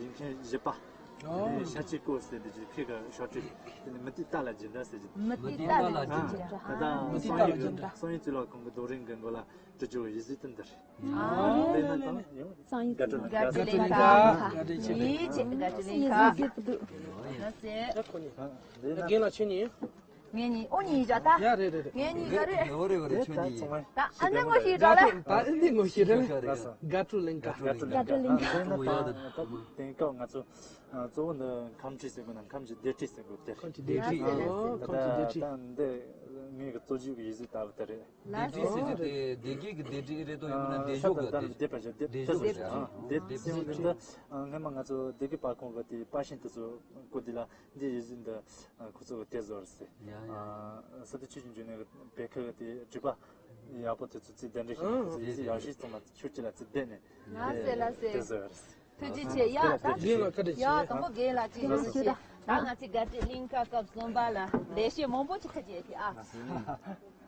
ཡིག་མཁན་བཞི་པ། དེ་ནས་ཤ་ཅི་ཀོ་ཟེར་དེ་ཅིག་ཕི་གི་ཤོག་དྲིལ། དེ་ནས་མུ་ཏིག་རྟ་ལ་སྦྱིན་སྒྲ་ཟེར་གྱི། མུ་ཏིག་རྟ་ལ་སྦྱིན་སྒྲ། ད་ལྟ་མུ་ཏིག་རྟ་ལ་སྦྱིན་སྒྲ། སང་ཉིན་གཙུག་ལག་ཁང་གི་རྡོ་རིང་གི་མགོ་ལ་བྲིས་རྒྱུ་ཡིག་གཟུགས་དེ་འདིར། ཨ། དེ་ནས་དང་ཡང་སང་ཉིན་དགའ་སྤྲོ་དགའ་སྤྲོ་གླིང་ག། ཡིད་ཆེས་དགའ་སྤྲོ་གླིང་ག། ལ་སེ། རྒན་ལགས་ཁྱེད་གཉིས། ངེད་གཉིས་ཨོ་གཉིས་བཞག་ད། ཡ་རེད་རེད་རེད། ངེད་གཉིས་ག་རེད། ཡོ་རེད་ཡོ་རེད། ཁྱོད་གཉིས། ད་ཨ་ནི་ངོ་ཤེས་འདྲ་ལ། ད་ཨ་ནི་ངོ་ཤེས་རེད། དགའ་སྤྲོ་གླིང་ག། དགའ་སྤྲོ་གླིང་ག། དེང་སྐབས་ང་ཚོ་གཙོ་བོ་འདི་ཁམས་ཁྲིད་ཟེར་དགོས་ན་ཁམས་ཀྱི་སྡེ་ཁྲིད་ཟེར་དགོས་དེ། ཁམས་ཀྱི་སྡེ་ཁྲིད། ཨོ་ཁམས་ཀྱི་སྡེ་ཁྲིད། ད་འདི་ངའི་གི་གཙོ་རྒྱུ་གི་ཡིག་གཟུགས་ལྟ་བུ་དེ་རེད། སྡེ་ཁྲིད་ཟེར་གྱི་དེ་སྡེ་དགེ་གི་སྡེ་ཁྲིད་རེད་དོ། ཡང་ན་སྡེ་ཤོག་གི་སྡེ། སྡེ་པ་ཞིག་སྡེ་ཤོག་གི་སྡེ། སྡེ་ཟེར་འདི་སྔོན་མ་ང་ཚོ་སྡེ་དགེ་པར་ཁང་གི་དེ་པར་ཤིང་དེ་ཚོ་བརྐོས་དེ་ལ། འདི་ཡིག་གཟུགས་འདི་ཁོ་ཚོ་གི་དེབ་བཟོ་རེད་ཟེར། ཡ་ཡ། ས་དེ་ཆུ་ཆུ་འཇུ་ནས་བེ་ཁ་གི་དེ་བྲིས་པ་ཡག་པོ་དེ་ཚོ་རྩིས་ལྡན་འདྲ་ཞིག་ཁོ་ཚོ་ཡིག་གཟུགས་ཡག་ཤོས་ཚང་མ་ཆུ་ཆུ་ལ་རྩིས་ལྡན་ནས། ལ་སེ་ལ་སེ། དེབ་བཟོ་རེད། ཐུགས་རྗེ་ཆེ། ཡ་ད་རྒན་ལགས་བཀའ་དྲིན་ཆེ། ཡ་དང་པོ་རྒན་ལགས་ཅིག་ལ་ཞུ་ཞེས། ད་ང་ཚོའི་དགའ་སྤྲོ་གླིང་ག་སྐབས་གསུམ་པ་ལ་ལེགས་བཤད་མང་པོ་ཅིག་ཁ་རྗེས་ཀྱི་ཨ།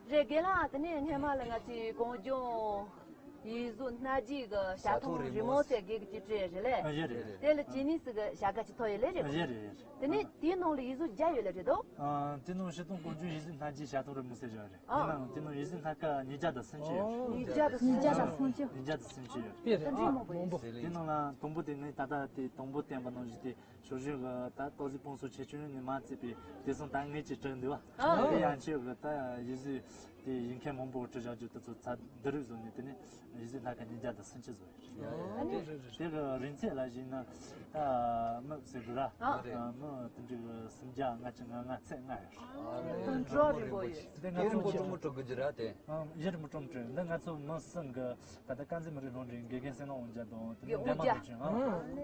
རེད་རྒན་ལགས། དེ་ནས་སྔོན་མ་ལ་ང་ཚོའི་གངས་ལྗོངས་ཡིག་གཟུགས་སྣ་བརྒྱུད་ཀྱི་བྱ་བྱ་ཐོག་ཐོག་རི་རི་མོ་མོ་ཟེར་གྱི་ཅིག་བྲིས་རེད་ལེ། ཨ་ཡ་རེད་རེད། དེ་ལ་ཇི་ནི་སི་གི་བྱ་དགའ་ཅིག་ཐོབ་ཡོད་ལེ། རེད་ཨ་ཡ་རེད་རེད། དེ་ནས་དེའི་ནང་ལ་ཡིག་གཟུགས་བརྒྱ་ཡོད་ལེ། རེད་དོ། ཨ་དེ་ནང་སྤྱིར་བཏང་གངས་ལྗོངས་ཡིག་གཟུགས་སྣ་བརྒྱུད་བྱ་ཐོག་རི་མོ་ཟེར་བྱ་རེད། ཨ། དེ་ནང་དེ་ནང་ཡིག་གཟུགས་སྣ་ཁ་ཉིས་བརྒྱ་དང་སུམ་ཅུ་ཡོད། ཉིས་བརྒྱ་དང་སུམ་ཅུ། ཉིས་བརྒྱ་དང་སུམ་ཅུ་ཡོད། དཔེ་རེད་ཨ། མང་པོ་ཡོད། དེ་ནང་ལ་དང་པོ་དེ་ནི་ད་ལྟ་དེ་དང་པོ་བསྟན་པ་ནང་བཞིན་དེ། ཞོགས་ཞོགས་གི་ད་ཏོག་ཙི་སྤུངས་སོ་ཆེ་ཆུང་ནས་མ་བརྩིས་པའི་དེ་སོང་ད་ངེད་ཀྱི་དྲུང་འདུག་བ། ཨ། དེ་ཡང་ཆེ་གི་ད་ཡིག་གཟུགས་དེ་ཡིག་མཁན་མང་པོ་བྲིས་བཞག་རྒྱུ་དེ་ཚོ་ཚ་བསྡུ་རུབ་བཟོས་ནས་དེ་ནས་ཡིག་གཟུགས་སྣ་ཁ་ཉིས་བརྒྱ་དང་སུམ་ཅུ་བཟོས་ཡོད། ཨ་ནི། དེ་གི་རིང་ཚད་ལ་གཞིགས་ན་ད་མི་ཟེར་དགོས་ར། ཨ་རེད། མི་དེ་འདྲའི་གི་སུམ་བརྒྱ་ལྔ་བཅུ་ང་ལྔ་ཚད་ལྔ་ཡོད། ཨ་རེད། དུང་སྒྲོག་རིང་པོ་ཡོད། དེ་ང་ཚོ་ཡིན་རིང་པོ་ཅུང་མོ་སྤྲོ་དགོས་ཀྱི་ར་དེ། ཨ་ཡིན་རིང་པོ་ཅུང་སྤྲོ། འདི་ང་ཚོ་མི་གསུམ་གི་ད་ལྟ་དཀར་མཛེས་མི་རིགས་སློབ་གྲྭའི་དགེ་རྒན་བསོད་ནམས་དབང་རྒྱལ་དང་དེ་ནས་འདན་མ་ལྷུན་ཆོས། ཨ།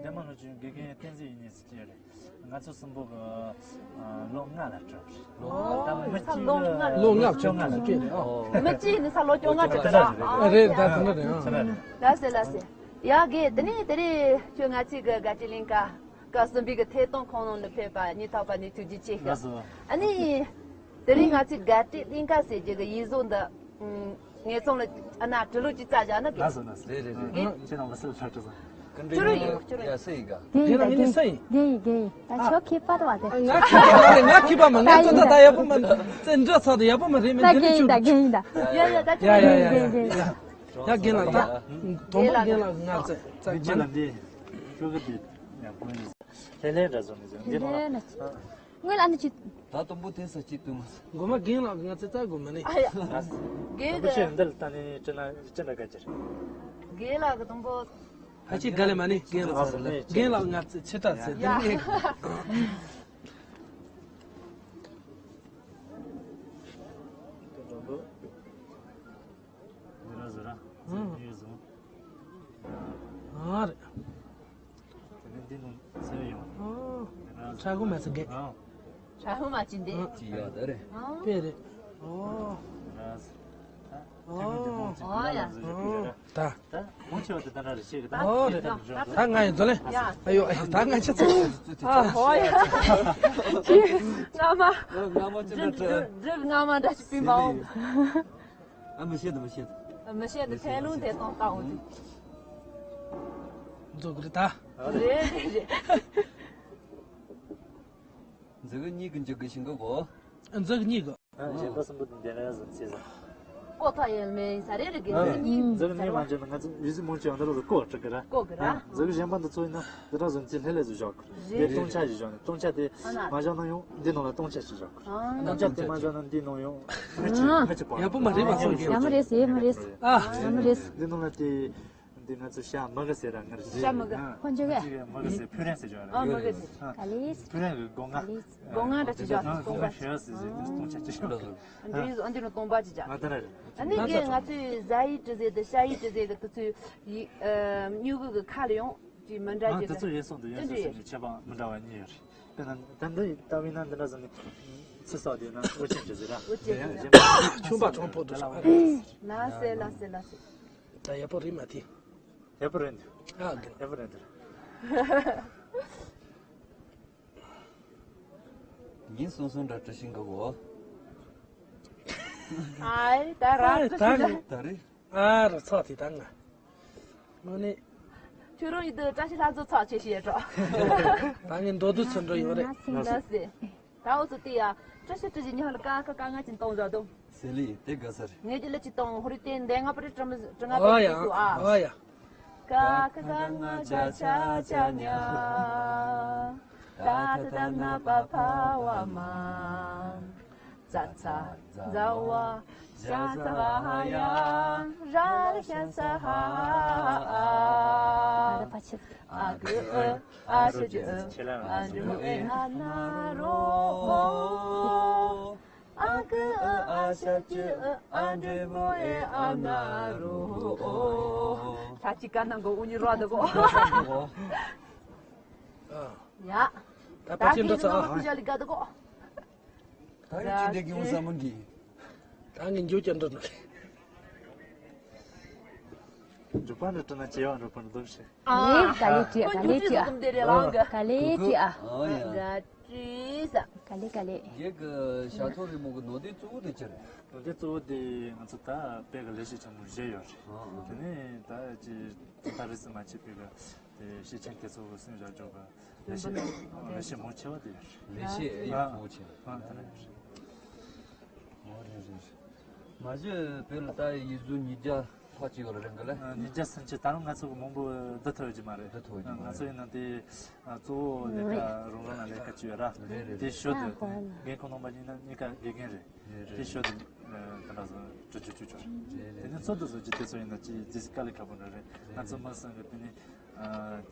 འདན་མ་ལྷུན་ཆོས་དགེ་རྒན་བསྟན་འཛིན་ཡིན་ནི་སི་ཅི་རེད། ང་ཚོ་གསུམ་པོ་གི་ཨ་ལོ་ལྔ་ལ་གྲུབ་རེད། ཨོ། ད་མི་ད་གཅིག་ལོ་ལྔ་ལོ་ལྔ་བཅོ་ལྔ་ལ་གྲུབ་རེད། ཨོ། མི་གཅིག་ནི་ས་ལོ་བཅོ་ལྔ་གྲུབ་རེད། ཨ་རེད། ད་དེ་འདྲ་རེད། ཨ། ལ་སེ་ལ་སེ། ཡ་གི་དེ་ནས་དེ་རིང་ཁྱོད་ང་ཚོའི་གི་དགའ་སྤྲོ་གླིང་ག་སྐབས་གསུམ་པའི་གི་ཐད་གཏོང་ཁང་ནང་ནས་ཕེབས་པ་ཉིན་ཐོག་པ་ནས་ཐུགས་རྗེ་ཆེ་ཞུ། ལགས་སོ། ཨ་ནི་དེ་རིང་ང་ཚོའི་དགའ་སྤྲོ་གླིང་ག་ཟེར་རྒྱུ་གི་ཡིག་གཟུགས་འདི། ཨུམ། ངེད་ཚང་ལ་ཨ་ན་དྲི་ལུགས་ཅིག་བཙལ་བཞག་ན་དགེ། ལགས་སོ་ལགས་སོ། རེད་རེད་རེད། ཨ། ཁྱེད་རང་ལ་སེམས་ཁྲལ་བྱེད་སོང་། ཀུན་ཅི་རུ་ཡོད་ཅི་རུ་ཡོད། ཡ་སེ་ཡི་ག། རྒན་ཡིན་ད་རྒན་ཡིན། རྒན་ཡིན་རྒན་ཡིན། ད་ཁྱོད་ཁྱད་པར་བ་དེ། ང་ཁྱད་པར་མ་རེད། ང་ཁྱད་པར་མ། ང་ད་ཚོ་ད་ད་ཡག་པོ་མ་རེད། ཙེ་འདྲ་ཚ་དེ་ཡག་པོ་མ་རེད། མི་ད་འདི་རྒན་ཡིན་ད་རྒན་ཡིན་ད། ཡ་ཡ་ད་ཡ་ཡ་ཡ་ཡ། རྒན་ཡིན་རྒན་ཡིན་རྒན་ཡིན། ཡ་རྒན་ལགས་ད། དང་པོ་རྒན་ལགས་ང་ཚེ་ཚེ་རྒན་ལགས་འདི། ཁྱོད་ཀྱི་དེ་ཡག་པོ་ཡིན། ལྷན་ལྷན་འདྲ་བཟོ་མི་བཟོ་འདི་ལྷན་ལྷན་ན། སྔོན་ལ་ནི་ཅི། ད་དུམ་བུ་དེ་ས་གཅིག་ཏུ་མ། སྒོ་མ་རྒན་ལགས་ང་ཚོ་རྩ་དགོས་མ་ནི། ཨ་ཡ། རྒན་དུམ་བུ་ཆེ་འདི་ལ་ད་ནི་ཅི་ན་ཅི་འདྲ་ག་ཅིར། རྒན་ལགས་ཀྱི་དུམ་བུ། ཕ་ཆེ་ག་ལེ་མ་ནི་རྒན་ལགས་ཚོ། རྒན་ལགས་ང་ཚོ་ཆེ་དྲག་ཟེར་ཡ། དེ་ནི། ཟེར་ར་ཟེར་ར། ཨང་། ཨང་རེད། དེ་ནས་འདི་ནང་ཟེར་ཡོང་། ཨང་། ཁྲ་ཁུ་མ་ཟེར་གི། ཨང་། ཁྲ་ཁུ་མ་ཅི་འདི། ཨང་། ཅི་ཡོད་ད་རེད། ཨང་། དཔེ་རེད། ཨོ། ཟེར་ར་ཟེར། ཨོ། ཨོ་ཡ། ཨང་། ད། ད་མང་ཆེ་བ་དེ་ད་ར་རེ་ཤེས་གི་ད། ཨོ་རེད། ད་ང་ཡིན་ཚོ་ལེ། ཨ་ཡོ་ད་ང་ཆ་ཚོ། ཨ་ཧོ་ཡ། ང་མ། ང་མ་ཅི་འདྲ་འདྲ། སྒྲིག་ང་མ་འདྲ་ཞིག་པིན་པའོ། ཨ་མི་ཤེས་ད་མི་ཤེས་ད། མི་ཤེས་ད་ཐལ་རླུང་དེ་གཏོང་ལྟ་འོང་དུས། འཛུགས་རེད་ད། རེད་རེད་རེད། འཛུགས་གཉིས་ཀྱི་འཇུག་གི་ཤིང་གི་གོ། འཛུགས་གཉིས་ཀྱི། ཨ་གཞན་པ་གསུམ་པོ་དེ་འདྲ་བཟོ་ཚེ་ཟ། ཀོ་ཐ་ཡེལ་མེ་ས་རེ་རེ་གི་འཛུགས་གཉིས། འཛུགས་གཉིས་མ་འཇོག་ན་ང་ཚོ་ཡུལ་སྲིད་མང་ཆེ་བ་འདི་རུ་ལ་ཀོ་སྤྲད་གི་ར། ཀོ་གི་ར། འཛུགས་གཞན་པ་འདི་ཚོ་ཡིན་ན་འདི་འདྲ་བཟོ་ཚེ་ལྷེ་ལྷེ་བཟོ་བཞག་གི་རེད། རེད། སྟོང་ཆ་ཞིག་བཞག་ནས་སྟོང་ཆ་དེ་ཨ་ན། མ་བཞག་ན་ཡང་འདི་ནང་ལ་སྟོང་ཆ་ཞིག་བཞག་གི་རེད། ཨ་ན། སྟོང་ཆ་དེ་མ་བཞག་ན་འདི་ནང་ཡང་། ཨ། ཡག་པོ་མ་རེད་པ་སོང་གི། ཡ་མ་རེད་ཟེར་ཡ་མ་རེད། ཨ། ཡ་མ་རེད། འདི་ནང་ལ་དེ། འདི་ང་ཚོ་ཤ་མི་གི་ཟེར་ར་ང་རེ་ཤ་མི་གི། ཨ། ཁོ་འཇུག་གི། མི་གི་ཟེར་ཕུ་རན་ཟེར་བྱ་ར། ཨ་མི་གི་ཟེར། ཨ། ག་ལེ། ཕུ་རན་གི་སྒོ་ང་། ག་ལེ། སྒོ་ང་འདྲ་ཅིག་བྱ། སྟོང་པ་ཞེས་ཟེར་ཟེར་སྟོང་ཆ་ཅིག་བྱ། འདི་ཡིས་ཨ་འདི་ནི་སྟོང་པ་ཅིག་བྱ། ང་ད་ར་རེད། ཨ་ནི་གི་ང་ཚོས་ཟ་ཡི་ཏྲི་ཟེར་དེ་ཤ་ཡི་ཏྲི་ཟེར་གི་དེ་ཚོའི་ཡི་ཨ་སྨྱུ་གུ་གི་ཁ་ལ་ཡང་ཅིག་མི་འདྲ་ཨ་རྒྱུ་དེ་ཚོ་ཡིན་སོང་དུ་ཡིན་སོང་སེམས་ཀྱི་ཁྱད་པར་མི་འདྲ་བ་གཉིས་ཡོད་རེད། དཔེར་ན་ད་འདི་ལྟ་བུ་ཡིན་ན་འདི་འདྲ་ཟེར་ནི་ཚི་སོགས་དེ་ན་དབུ་ཅན་ཅིག་ཟེར་ར། དབུ་ཅན་ཅིག་ཟེར། ཆུང་པ་གྲོང་པོ་དུ་ལ་ཟེར་ལ་ཟེར་ལ་ཟེར། ད་ཡག་པོ་རེད་མ་དེ། ཡག་པོ་རེད་འདུག་ཨ་གི། ཡག་པོ་རེད་འདུག་ཉིན་སོང་སོང་འདྲ་བཀྲ་ཤིས་འགག་གོ། ཨའི་ད་ར་བཀྲ་ཤིས་ད། ད་རེད། ཨ་ར་ཚོགས་དེ་ད་ང་། དངོས་གནས། ཁྱོད་རང་ཡིན་དུས་བཀྲ་ཤིས་ལྷ་མཛོད་ཚོགས་ཆེ་ཤེས་ཡོད་འགྲོ། ད་ངས་མདོ་སྡུད་ཚུར་འགྲོ་ཡོང་རེད། ལ་ཟེར། ད་འུ་ཚོ་དེ་ཡ། བཀྲ་ཤིས་བཀྲ་ཤིས་ཉག་ལ་ཀ་ཁ་ཀ་ང་ཅིན་གཏོང་བཞག་དོ། ཟེར་ལི་དེ་དགའ་ས་རེད། ངས་དེ་ལ་ཅི་གཏོང་ཧོ་རི་ཏེ་འདས་ང་པ་རི་ཀྲམ་ཀྲི་ང་པ་ཨོ་ཡ། རི་སུ་ཨ། ཨོ་ཡ། ཀ་ཁ་ཀ་ང་ཅ་ཆ་ཅ་ཉ། ད་ད་ད་ན་པ་ཕ་བ་མ། ཙ་ཚ་ཛ་ཝ་ཞ་ཟ་བ་ཧ་ཡ། ར་ར་ཤ་ས་ཧ་ཨ། ཨ་གི་ཨ་ཨ་ཤ་ཅི་ཨ། ཨ་འདྲི་མོ་ཨེ་ཨ་ན་རོ། ཨ་གི་ཨ་ཨ་ཤ་ཅི་ཨ། ཨ་འདྲི་མོ་ཨེ་ཨ་ན་རོ། ལྷ་ཅི་ཀ་ནང་གོ་འུ་ཉི་རོ་དགོ། ཡ། ད་ད་ཕ་ཆེན་འགྲོ་ཚ་ཨ། ད་ཡོད་ཅི་འདྲ་གི་འུ་ས་མང་གི། ད་ངས་འགྱོ་ཀྱང་འགྲོ་ནི། འགྲོ་པ་འདྲ་འགྲོ་ན་བྱེ་བ་འགྲོ་པ་འདྲ་འདུག་ཤེ། ཨ། ག་ལེ་ཀྲི་ཨ། ག་ལེ་ཀྲི་ཨ། ག་ལེ་ཀྲི་ཨ། ཨོ་ཡ། ག་ཀྲི་ས། ག་ལེ་ག་ལེ། རྒྱལ་གི་ཞག་ཐོག་རི་མོ་གི་ནོར་དེ་གཙོ་བོ་དེ་ཅི་རེད། ནོར་དེ་གཙོ་བོ་དེ་ང་ཚོ་ད་དཔེ་གི་ལས་བྱེད་ཆེན་མོ་བཞི་ཡོད་རེད། ཨ་ཨ། དེ་ནས་ད་ཅི་ད་རེས་སུ་མ་ཆད་པའི་གི་དེ་ཤེས་ཆེན་དེ་ཚོ་གི་སུན་བཞག་འཇོག་གི་ལས་བྱེད་ལས་བྱེད་མང་ཆེ་བ་དེ་ཡོད་རེད། ལས་བྱེད་ཡག་པོ་ཆེ། ཨ་ཨ་ད་རེད། ཨོ་རེད་རེད་རེད། མ་གཞི་བོད་ལ་ད་ཡིག་གཟུགས་ཉིས་བརྒྱ་ལྷག་ཅིག་ཡོད་རེད་འགི་ལ། ཉིས་བརྒྱ་སུམ་ཅུ། ད་རུང་ང་ཚོ་གི་མང་པོ་བསྡུ་ཐུབ་ཀྱི་མ་རེད། བསྡུ་ཐུབ་ཀྱི་མ་རེད། ང་ཚོ་ཡིན་ན་དེ་གཙོ་བོ་ལས་ཀ་རང་རང་ལ་ལས་ཀ་བཅུ་ཡོད་ར། རེད་རེད། དེ་ཞོ་དེ་འགན་ཁུར་གནང་པ་ཡིན་ན་གཉིས་ཀ་དགེ་རྒན་རེད། རེད་རེད། དེ་ཞོ་དེ་ད་ལྟ་བཟོ་དྲི་ཆུ་ཆུ་ཆོར། རེད་རེད། དེ་ནས་འཚོ་དེ་བཟོ་རྒྱུ་དེ་ཚོ་ཡིན་ན་ཅི་ཇི་སི་དཀའ་ལས་ཁག་པོ་འདྲ་རེད། ང་ཚོ་མི་སང་གི་དེ་ནས།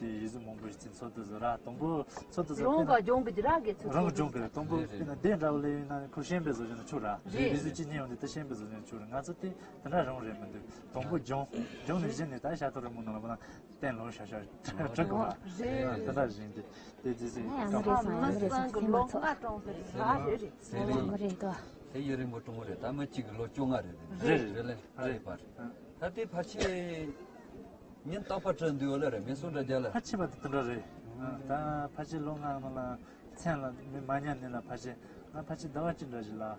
དེ་ཡིག་གཟུགས་མང་པོ་ཞིག་ཚིག་འཚོལ་དུ་བཟོ་ར། དང་པོ་འཚོལ་དུ་བཟོ་རང་ག་སྦྱོང་གི་ར་གི་ཚོ་རང་ག་སྦྱོང་གི་རེད། དང་པོ་དཔེར་ན་དེ་འདྲ་བ་ལས་ཡིན་ན་ཁོ་ཤེས་པའི་བཟོ་བྱས་ན་ཆོག་ར། རེད། ཡིག་གཟུགས་ཅི་ཉན་ཡོང་དུས་དེ་ཤེས་པའི་བཟོ་བྱས་ན་ཆོག་ར། ང་ཚོ་དེ་དེ་འདྲ་རང་རེད་མི་འདུག་དང་པོ་སྦྱོང་། སྦྱོང་ནས་གཞི་ནས་ད་ཤ་ཐོ་རི་མོ་ནང་ལ་མ་ན་བསྟན་ལོ་ཤ་ཤ་གྲག་གོ་ར། རེད། དེ་འདྲ་བཞིན་དེ་དེ་ཇི་སྲིད་ཡང་མི་རེད་སོང་ཡང་མི་རེད་སོང་ཚེ་མ་ཚོགས། ཟེར་ལེ། ཡང་མི་རེད་དོ། དེ་ཡུན་རིང་པོ་གྲོངས་རེད། ད་མི་གཅིག་གི་ལོ་བཅོ་ལྔ་རེད། རེད་རེད་རེད་ལེ། རེད་པ་རེད། ད་དེ་ཕལ་ཆེར་ཉིན་རྟག་པར་བྲིས་འདུག་ལ་རེད། མི་སུ་འདྲ་རྒྱ་ལ། ཕལ་ཆེར་བ་དེ་དེ་འདྲ་རེད། ད་ཕལ་ཆེར་ལོ་ལྔ་ནང་ལ་མཚན་ལ་མི་མ་ཉལ་ནི་ལ་ཕལ་ཆེར་ང་ཕལ་ཆེར་ཟླ་བ་གཅིག་འདྲ་ཞིག་ལ་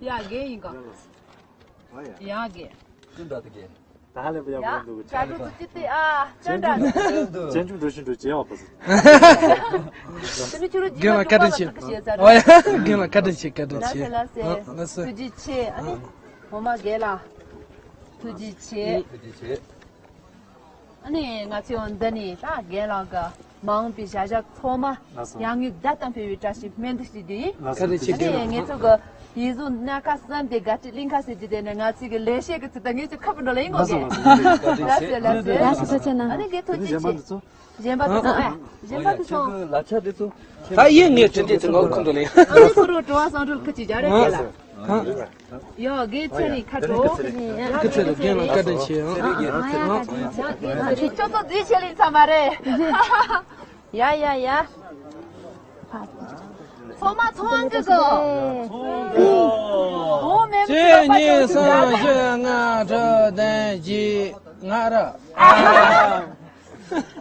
ཡ་རྒན་ཡིན་ག་ཡ་རྒན། ཅི་འདྲ་དེ་རྒན། ད་ཧ་ལས་པ་ཡག་པོ་འདུག་ཡ་ག་རུ་ཅི་སྟེ་ཨ་ཅི་འདྲ། ཅན་ཅུང་འགྲོ་བཞིན་འགྲོ་བྱེད་ཡོད་པ། དེ་ནི་ཁྱོད་རང་རྒན་ལགས་བཀའ་དྲིན་ཆེ། ཨོ་ཡ་རྒན་ལགས་བཀའ་དྲིན་ཆེ། བཀའ་དྲིན་ཆེ། ལགས་སེ་ལགས་སེ། ཨ་ལགས་སེ། ཐུགས་རྗེ་ཆེ། ཨ་ནི་ངོ་མ་རྒན་ལགས་ཐུགས་རྗེ་ཆེ། ཐུགས་རྗེ་ཆེ། ཨ་ནི་ང་ཚོས་འདི་ནས་ད་རྒན་ལགས་ཀྱི་མ་འོངས་པའི་བྱ་གཞག་ཚང་མ་ལགས་སོ། ཡར་ངོའི་ཟླ་ལྟར་འཕེལ་བའི་བཀྲ་ཤིས་སྨོན་འདུན་ཞུ་རྒྱུ་ཡིན། ལགས་སོ། བཀའ་དྲིན་ཆེ། ཨ་ནི་རྒན་ལགས། ངེད་ཚོ་གི་ཡིག་གཟུགས་སྣ་ཁ་གསུམ་དེ་དགའ་སྤྲོའི་གླིང་ག་ཟེར་རྒྱུ་དེ་ནི་ང་ཚོས་གི་ལེགས་བཤད་ཀྱི་ཚུལ་དུ་ངེད་ཚོས་ཁ་ཕྱེ་འགྲོ་ལ་ཡིན་གོ། ལགས་སོ། རྒན་ལགས་སོ། ལགས་སོ། ལགས་སོ། ལགས་སོ། ལགས་སོ། ལགས་སོ། ཨ་ནི་རྒན་ཐུགས་རྗེ་ཆེ། གཞན་པ་དེ་ཚོ། གཞན་པ་དེ་ཚོ་ཨ། གཞན་པ་དེ་ཚོ། ལག་ཆ་དེ་ཚོ། ད་ཡིན་ངས་དྲན་དྲན་དེ་ངའི་ཁོང་ཁྲོ་ལ་ཡིན། ཨ་ནི་ཁོ་རང་དྲི་བ་བསམ་འགྲུལ་ཁ་ཅིག་རྒྱག་རེད་རྒན་ལགས། ཡོ་རྒན་ཚེ་རིང་ཁ་དྲོ། ཁ་ཚེ་རིང་རྒན་ལགས་བཀའ་དྲིན་ཆེ། ཁྱོད་ཚོ་འཛུལ་བྱེད་ལིན་ཚང་མ་རེད། ཡ་ཡ་ཡ། ཚང་མ་ཚང་མ་འཛུལ་གོ། ཁྱེད་གཉིས་གསུམ་བཞི་ལྔ་དྲུག་བདུན་བརྒྱད་ང་ར།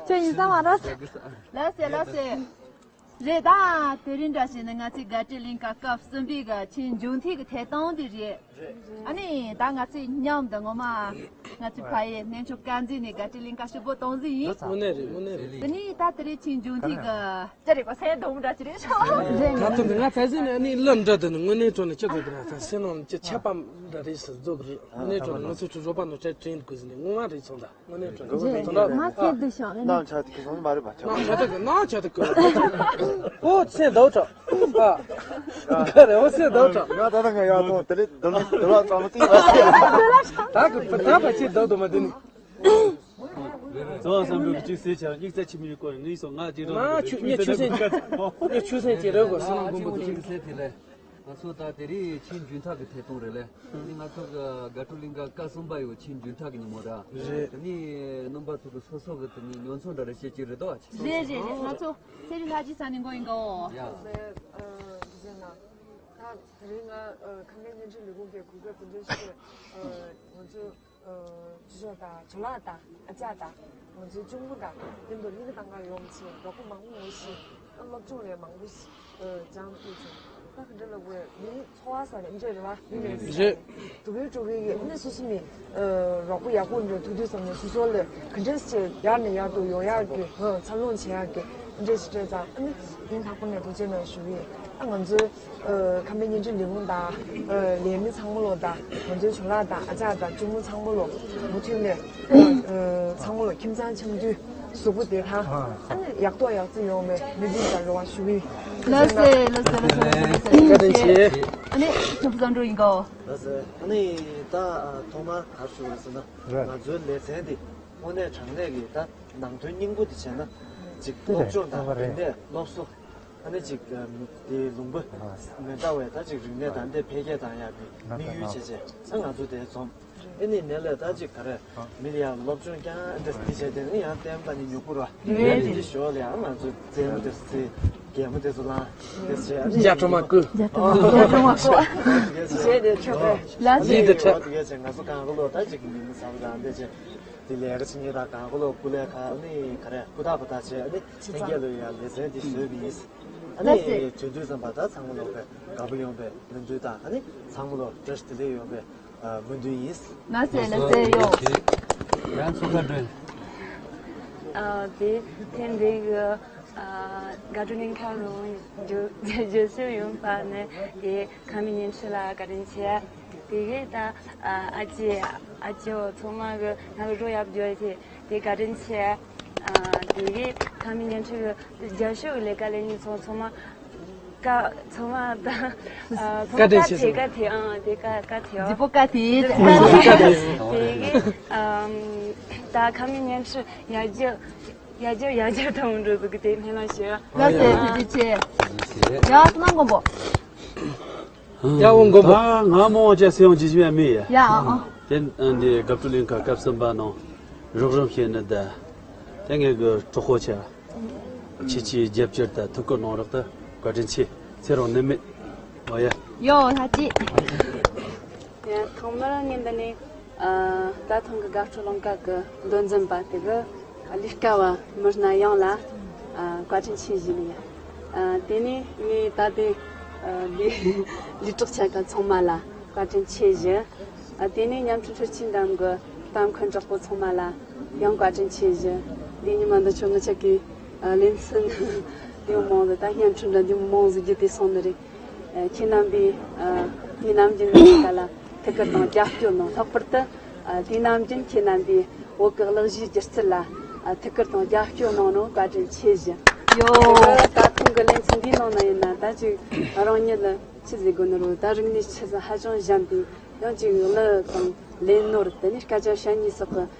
ཁྱོད་གཉིས་གསུམ་མ་ར། ལགས་སེ་ལགས་སེ། རེད་ད། དེ་རིང་འདྲ་བྱས་ན་ང་ཚོའི་དགའ་སྤྲོའི་གླིང་ག་སྐབས་གསུམ་པའི་གི་ཆེས་མཇུག་མཐའི་གི་ཐད་གཏོང་དེ་རེད། ཨ་ནི་ད་ང་ཚོས་མཉམ་དུ་ངོ་མ་ང་ཚོའི་ཕ་ཡུལ་གནས་མཆོག་དཀར་མཛེས་ནས་དགའ་སྤྲོའི་གླིང་ག་ཕྱུག་པོ་གཏོང་གི་ཡིན། དངོས་གནས་རེད། དངོས་གནས་རེད། དེ་ནས་ད་དེ་རིང་ཆེས་མཇུག་མཐའི་གི་ཅི་རེད་པ། སེམས་སྡུག་མོ་འདྲ་ཅི་རེད་ཤག་ད་དུང་ང་ཕལ་ཆེར་ནས་ཨ་ནི་གླུ་འདྲ་དེ་ནི་དངོས་གནས་དྲང་གནས་ཅི་ཟེར་གི་ར། ད་སེམས་ནང་ཅི་ཆད་པ་འདྲ་རེད་ཟེར་བཟོ་གི་རེད། དངོས་གནས་དྲང་གནས་ང་ཚོའི་ཁྲི་རོ་པ་ནང་བྲལ་དྲན་དགོས་ཟེར་ནས་ངོ་མ་རེད་སོང་ད། དངོས་གནས་དྲང་གནས་ང་སེམས་སྡུག་ཤག་ནི། ནང་ཆ་དེ་གི་སོང་མ་རེད་པ། ཆ་ནང་ཆ་དེ་གི་ནང་ཆ་དེ་གི། ཨོ་སེམས་སྡུག་དྲག་ཨ། ག་རེ་ཨོ་སེམས་སྡུག་དྲག་ང་ད་ལྟ་ང་ཡག་ཐོང་དེ་ལས་འདི་ལ་འདི་ལ་ཙམ་ཏིག་ལ། ད་གི་ད་བ་ཆེ་སྡུག་དུ་མ་དེ་ནི། ཚོ་བསམ་འགྲུབ་ཀྱི་གཅིག་སེ་ཆ་གཉིས་རྩ་ཆི་མི་ཡོད་སྐོར་ངའི་སོ་ང་ཅིག་རོགས་ང་ཆུ་ངས་ཆུ་སེམས་ངས་ཆུ་སེམས་ཀྱི་རེ་དགོས་སོ་ནམ་མགོན་པོ་དེ། ང་ཚོ་ད་དེ་རིང་ཆེས་མཇུག་མཐའ་གི་ཐད་གཏོང་རེད་ལེ། ཨ་ནི་ང་ཚོ་གི་དགའ་སྤྲོ་གླིང་ག་སྐབས་གསུམ་པ་ཡོད་ཆེས་མཇུག་མཐའ་གི་ཉིན་མོ་ར། རེད། དེ་ནི་རྣམ་པ་ཚོ་གི་སོ་སོ་གི་དེ་ནི་མྱོང་ཚོར་འདྲ་རེ་བཤད་ཀྱི་རེད་དོ། རེད་རེད་རེད། ང་ཚོ་སེ་རི་ལྷ་རྗེ་ས་ནས་འགོ་ཡིན་གོ། ཡ། ཨ་ཟེར་ན། ད་དེ་རིང་ང་ཨ་ཁམས་པའི་བརྙན་འཕྲིན་ལས་ཁུངས་ཀྱི་གུས་པའི་གུས་འདུན་ཞུ། ཨ་ང་ཚོ་ཨ་ཅི་ཞོགས་དང་ཇོ་ལགས་དང་ཨ་ཅག་དང་ང་ཚོའི་གཅུང་མོ་དང་མཉམ་དུ་གླིང་ག་ཏང་ག་ཡོང་བྱས་རོགས་པ་མང་པོ་ཞིག་ཨ་སློབ་སྦྱོང་ལས་མང་པོ་ཞིག་ཨ་སྦྱངས་ཐུབ་བྱུང་། ད་ག་འདྲ་ལབ་དགོས་མི་ཚོར་བ་ཟེར་ནས་འདྲ་རེད་བ། རེད། འགྲོ་གི་འགྲོ་གི་ཡིན་ནི་སོ་སོ་མི་ཨ་རོགས་པ་ཡག་པོ་འདྲ་ཐུག་དུས་ཙམ་ནས་སོ་སོ་ལ་ག་འདྲ་ཞིག་ཡར་ནས་ཡར་དུ་ཡོང་ཡག་གི་ཨ་འཚར་ལོངས་བྱེད་ཡག་གི་འདྲ་ཞིག་སྤྲད་ཙང་ཨ་ནི་སྙིང་ཐག་པ་ནས་ཐུགས་རྗེ་གནང་ཞུ་གི་ཡིན། ཨ་ང་ཚོའི་ཨ་ཁམས་པའི་བརྙན་འཕྲིན་ལས་ཁུངས་དང་ཨ་ལས་མི་ཚང་མ་ལོ་དང་ང་ཚོའི་ཇོ་ལགས་དང་ཨ་ཅག་དང་གཅུང་མོ་ཚང་མ་ལོ་མུ་མཐུད་ནས་ཨ་ཚང་མ་ལོ་ཁྱིམ་ཚང་འཆམ་མཐུན་གཟུགས་པོ་བདེ་ཐང་ཨ་ནི་ཡག་ཐོག་ཡག་བརྩེགས་ཡོང་བའི་སྨོན་འདུན་དང་རེ་བ་ཞུ་གི་ཡིན། ལགས་སེ་ལགས་སེ་ལགས་སེ་ལགས་སེ། བཀའ་དྲིན་ཆེ། ཨ་ནི་ཁྱོད་བཟང་འགྲོ་ཡིན་གོ། ལགས་སེ། ཨ་ནི་ད་ཐོག་མར་ག་རེ་ཞུ་དགོས་ཟེར་ན་ང་ཚོའི་ལེ་ཚན་འདི་དངོས་གནས་དྲང་གནས་ཀྱི་ད་ནང་དོན་སྙིང་པོ་དེ་བྱས་ན་ཅིག་སློབ་སྦྱོང་དང་རིག་གནས་སློབ་གསོ། ཨ་ནི་ཅིག་དེའི་ལུང་པ་མི་འདྲ་བའི་ད་ཅིག་རིག་གནས་དང་དེ་འཕེལ་རྒྱས་བཏང་ཡག་གི་དམིགས་ཡུལ་བྱས་བྱས་ཨ་ང་ཚོ་དེ་འཛོམས། ཨ་ནི་ནས་ལས་ད་ཅིག་ག་རེ་མི་ལ་ཡང་སློབ་སྦྱོང་ཀྱང་འདི་འདི་བྱས་དེ་ནི་ཡང་བསྟན་པ་ནི་མྱུར་པོ་ར་རེད། དེ་ཞོར་ལ་ཡང་ང་ཚོ་རྩེད་མོ་དེ་རྩེ་རྒྱལ་མོ་དེ་ཚོ་ལངས་དེ་བྱས་ཨ་ནི་རྒྱ་གྲོ་མ་བསྐོལ། རྒྱ་གྲོ་མ་བསྐོལ། རྒྱ་གྲོ་མ་བསྐོལ། དེ་བྱས་དེ་འཕྲོད་པས་ལ་ཟིན་དེ་འཕྲོད། དེ་བྱས་ང་ཚོ་གང་ག་ལོ་ད་ཅིག་མི་མི་ཟ་བ་དང་དེ་བྱས། དེ་ལས་ཀ་བྱེད་མཁན་དང་གང་ག་ལོ་སྐུ་ལས་ཁག་ནི་ག་རེ་སྐུ་ཐག་པ་ཐག་བྱས་ཨ་ནི་ལྷན་རྒྱས་ལ་ཡང་ལེ་ཚན་འདི་བཟོས་པ་ཡིན། ཨ་ནི་ལགས་སེ། དུས་ཚོད་ཙམ་པ་ད་ཚང་མ་ལོག་པའི་དགའ་པོ་ཡོང་པའི་སྨོན་འདུན་དང་ཨ་ནི་ཚང་མ་ལོག་བཀྲ་ཤིས་བདེ་ལེགས་ཡོང་པའི་སྨོན་འདུན་ཡིན། ལགས་སེ་ལགས་སེ་ཡོ། ཡང་ཚོགས་ཁ་འགྲོ། ཨ་དེ་ཐེངས་འདི་གི་ཨ་དགའ་སྤྲོ་གླིང་ག་རུ་བསྒྱུར་བསྒྱུར་བཅོས་ཡོང་པ་ནི་དེ། ཁམས་པའི་བརྙན་འཕྲིན་ལ་བཀའ་དྲིན་ཆེ། དེ་གའི་ད་ཨ་ཅེ་ཨ་ཅེ་འོ་ཚང་མ་གི་ང་གི་རོགས་ཡག་པོ་བྱས་ཏེ་དེ་བཀའ་དྲིན་ཆེ། ཨ་དེ་གའི་ཁམས་པའི་བརྙན་འཕྲིན་གི་རྒྱབ་ཤོག་གི་ལས་ཀ་ལས་མཁན་ཚང་ཚང་མ་ཀ་ཚང་མ་ད་ཨ་ཚང་མ་བཀའ་དྲིན་ཆེ། ཀ་ཐེ་ཀ་ཐེ་ཨང་དེ་ཀ་ཀ་ཐེ་ཨ་ལྗིད་པོ་ཀ་ཐེ་ཡིན། ལྗིད་པོ་ཀ་ཐེ་ཡིན། དེ་གའི་ ཨམ། ད་ཁ་མི་ཉན་ཧྲི་ཡ་རྒྱ་ཡ་རྒྱ་ཡ་རྒྱ་དང་འགྲོ་ཟིག་གི་དེ་སྨན་ལ་ཞུ། ལ་སེ་དེ་དེ་ཆེ། ཡ་སྣང་གོ་བོ། ཡ་འོང་གོ་བོ། ད་ང་མོ་ཅག་སེ་ཡོང་ཇི་ཇི་མེ་ཡ། ཡ་ཨ་ཨ། དེ་འདི་དགའ་སྤྲོ་གླིང་ཁ་སྐབས་གསུམ་པ་ནང་རོགས་རམ་བྱས་ནི་ད། དེ་ངེད་གི་གྲོགས་པོ་ཆ། ཁྱེད་ཀྱིས་རྒྱབ་སྐྱོར་དང་ཐུགས་ཁུར་གནང་རོགས་ད་བཀའ་དྲིན་ཆེ། ཚེ་རིང་ནད་མེད། འོ་ཡ། ཡོ་ལྷ་ཅི། ཡ་ཐོག་མར་ངས་འདི་ནས་ཨ་ད་ཐེངས་ཀྱི་དགའ་སྤྲོ་གླིང་ཁ་གི་མདོ་འཛིན་པ་དེ་གི་ལས་ཀ་བ་མི་སྣ་ཡོངས་ལ་ཨ་བཀའ་དྲིན་ཆེ་ཞུ་ནི་ཡ། ཨ་དེ་ནས་ངས་ད་དེ་ཨ་ལས་ལས་གྲོགས་ཆ་ག་ཚང་མ་ལ་བཀའ་དྲིན་ཆེ་ཞུ། ཨ་དེ་ནས་ཉམ་ཆུང་ཁྲི་ཆེན་འགྲམ་གི་ད་མཁན་གྲོགས་པོ་ཚང་མ་ལ་ཡང་བཀའ་དྲིན་ཆེ་ཞུ། འདི་ཉི་མ་འདི་ཆོ་ངི་ཆ་གི་ཨ་ལེ་ཚན་འདི་མོ་མང་ཟིག་ད་ཉམ་ཆུང་འདྲ་འདི་མོ་མང་ཟིག་བརྒྱུད་དེ་སོང་ནི་རེད། ཨ་ཁྱེད་རྣམ་པས་ཨ་ངེད་ནམ་རྒྱུན་ནས་ཀ་ལ་ཐུགས་ཁུར་དང་རྒྱབ་སྐྱོར་གནང་། ལྷག་པར་དུ་ཨ་དུས་ནམ་རྒྱུན་ཁྱེད་རྣམ་པས་བོད་ཀྱི་གླུ་གཞས་སྒྱུ་རྩལ་ལ་ཨ་ཐུགས་ཁུར་དང་རྒྱབ་སྐྱོར་གནང་ནོ་བཀའ་དྲིན་ཆེ་ཞུ། ཡོ། དེ་གི་ད་ཐེངས་ཀྱི་ལེ་ཚན་འདིའི་ནང་ན་ཡིན་ན་ད་ཅིག་རང་ཉིད་ལ་ཆི་ཟེར་དགོས་ནི་རུ་ད་རིག་གནས་ཆི་ཟིག་ཧ་ཅང་གཞན་པའི་ཡང་ཅིག་གླུ་དང་ལེན་ནོར་དེ་ནས་སྐད་ཆ་བཤད་ཉེས་སོགས་